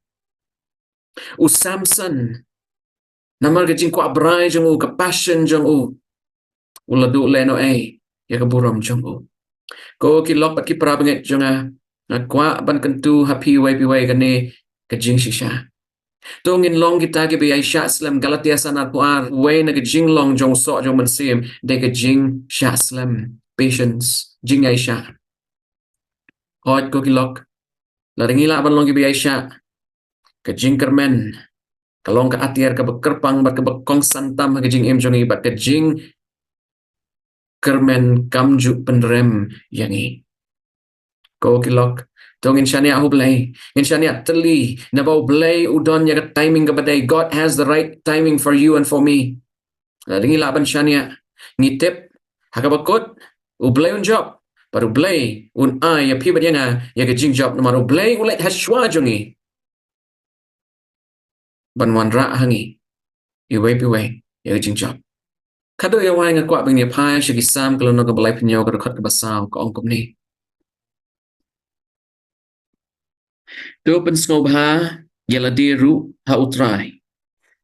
U Samson, namar ka jingkwah brai jong u, ka passion jong u, u la duh lehnohei ïa ka burom jong u. Ko ki lok bad ki para bangeit jong nga, nga kwah ban kyntu ha phi iwei pa iwei kane ka jingshisha. To ngin long kita kiba ïaishah slem. Galatia san arphew ar, uwei na ka jinglong jong u soh jong u mynsiem dei ka jingshah slem, patience, jingïaishah. Hooid ko ki lok, lada ngi lah ban long kiba ïaishah, ka jingkyrmen ka long ka atiar kaba kyrpang bad kaba kongsan tam ha ka jingim jong ngi, bad ka jingkyrmen kam ju pynrem ïa ngi. Ko ki lok, to ngin shaniah ha U Blei, ngin shaniah tylli, naba U Blei u don ïa ka timing kaba dei. God has the right timing for you and for me. Lada ngi lah ban shaniah, ngi tip ha kaba kut U Blei un jop, bad U Blei un ai ïa phi bad ïa nga ïa ka jingjop, namar U Blei u leit ha shuwa jong ngi ban wanrah ha ngi iwei pa iwei ïa ka jingjop. Khatduh ïa wai nga kwah ba ngin ïa phai sha ki Salm ka lynnong kaba laiphew hynñiew, ka dkhot kaba saw, ka ong kumne: To pynsngewbha ïa lade ruh ha U Trai.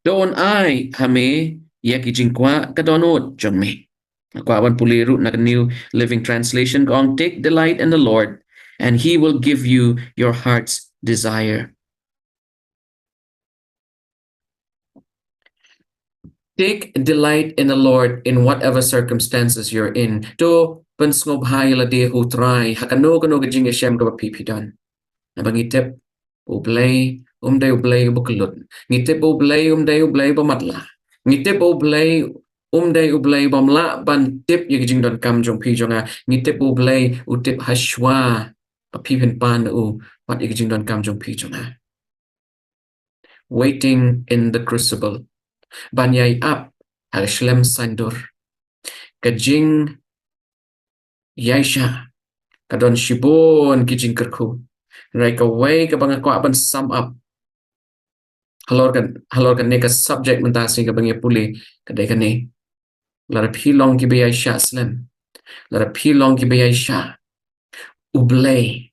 To un ai ha me ïa ki jingkwah ka dohnud jong me. Nga kwah ban pule ruh na ka New Living Translation, ka ong, take delight in the Lord and he will give you your heart's desire. Take delight in the Lord in whatever circumstances you're in. To pynsngewbha ïa lade ha U Trai ha kano kano ka jingïashem kaba phi phi don. Naba ngi tip U Blei um dei U Blei uba kyllut. Ngi tip U Blei um dei U Blei uba matlah. Ngi tip U Blei um dei U Blei bym lah ban tip ïa ka jingdonkam jong phi jong nga. Ngi tip U Blei u tip ha shuwa ba phi phin pan na u, wat ïa ka jingdonkam jong phi jong nga. Waiting in the crucible. Ban ïai ap ha ka shlem saiñdur. Ka jingïaishah ka don shibun ki jingkyrkhu. Hynrei kawei kaba nga kwah ban sum up halor ka, halor kane ka subject mynta ka sngi kaba ngi pule ka dei kane. Lada phi long kiba ïaishah slem, lada phi long kiba ïaishah, U Blei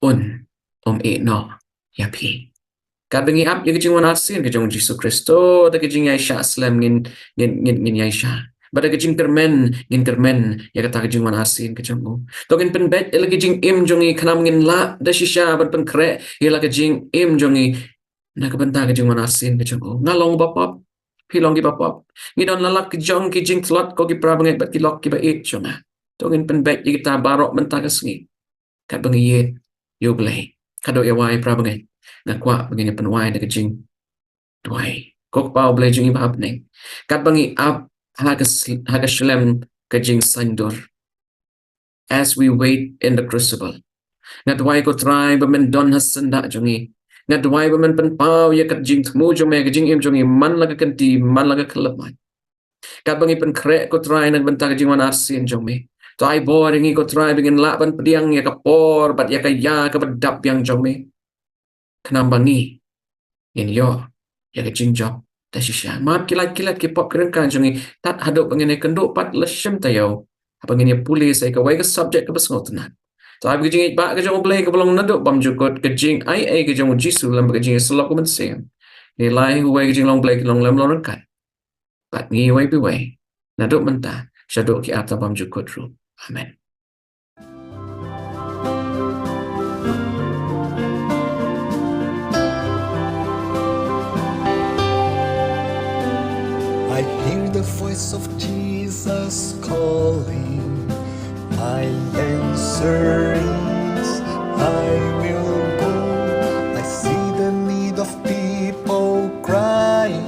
un ym ïehnoh ïa phi. Katba ngi ap ïa ka jingwan arsien ka jong U Jisu Khrist, da ka jingïaishah slem ngin, ngin, ngin, ngin ïaishah. Bad da ka jingkyrmen ngin kyrmen ïa kata ka jingwan arsien ka jong u. To ngin pynbeit ïa la ka jingim jong ngi khnang ngin lah da shisha ban pynkhreh ïa la ka jingim jong ngi na ka bynta ka jingwan arsien ka jong u. Nga long ba pop, phi long kiba pop. Ngi don la lak ki jong ki jingtlot ko ki para bangeit bad ki lok kiba ïeit jong nga. To ngin pynbeit ïa kita baroh mynta ka sngi. Katba ngi ïeit ïa U Blei, katba ïa wai para bangeit, nga kwah ba ngin ïa pynwai da ka jingduwai. Ko Kpa U Blei jong ngi ba ha bneng, katba ngi ap ha ka sl-, ha ka shlem ka jingsaiñdur, as we wait in the crucible, nga duwai ko Trai ba men don ha syndah jong ngi. Nga duwai ba men pynpaw ïa ka jingthmu jong me, ka jingim jong ngi, man la ka kynti, man la ka khyllipmat. Katba ngi pynkhreh ko Trai na ka bynta ka jingwan arsien jong me, to ai bor ïa ngi ko Trai ba ngin lah ban pdiang ïa ka por bad ïa ka ïa kaba dap biang jong me, khnang ba ngi ngin ïoh ïa ka jingjop da shisha. Map ki lait ki lait ki pop ki ryngkang jong ngi, tad haduh ba ngin ïakynduh pat la shim taïew haba ngin ïapule sa ïa kawei ka subject kaba sngewtynnat. To ai ba ka jingïeit ba ka jong U Blei kaba long naduh bymjukut, ka jingaiei ka jong U Jisu lem bad ka jingïasyllok U Mynsiem, ngi lai uwei ka jinglong Blei ki long lem long ryngkat bad ngi uwei pa uwei, naduh mynta shaduh ki arta bymjukut ruh. Amen. I hear the voice of Jesus calling. My answer is, I will go. I see the need of people crying.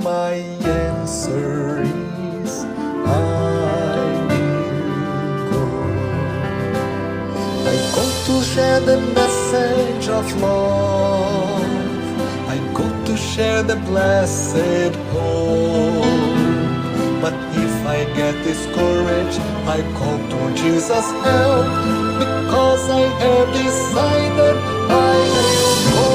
My answer is, I will go. I go to share the message of love. I go to share the blessed hope. But if I get discouraged, I call to Jesus' help, because I have decided I will go.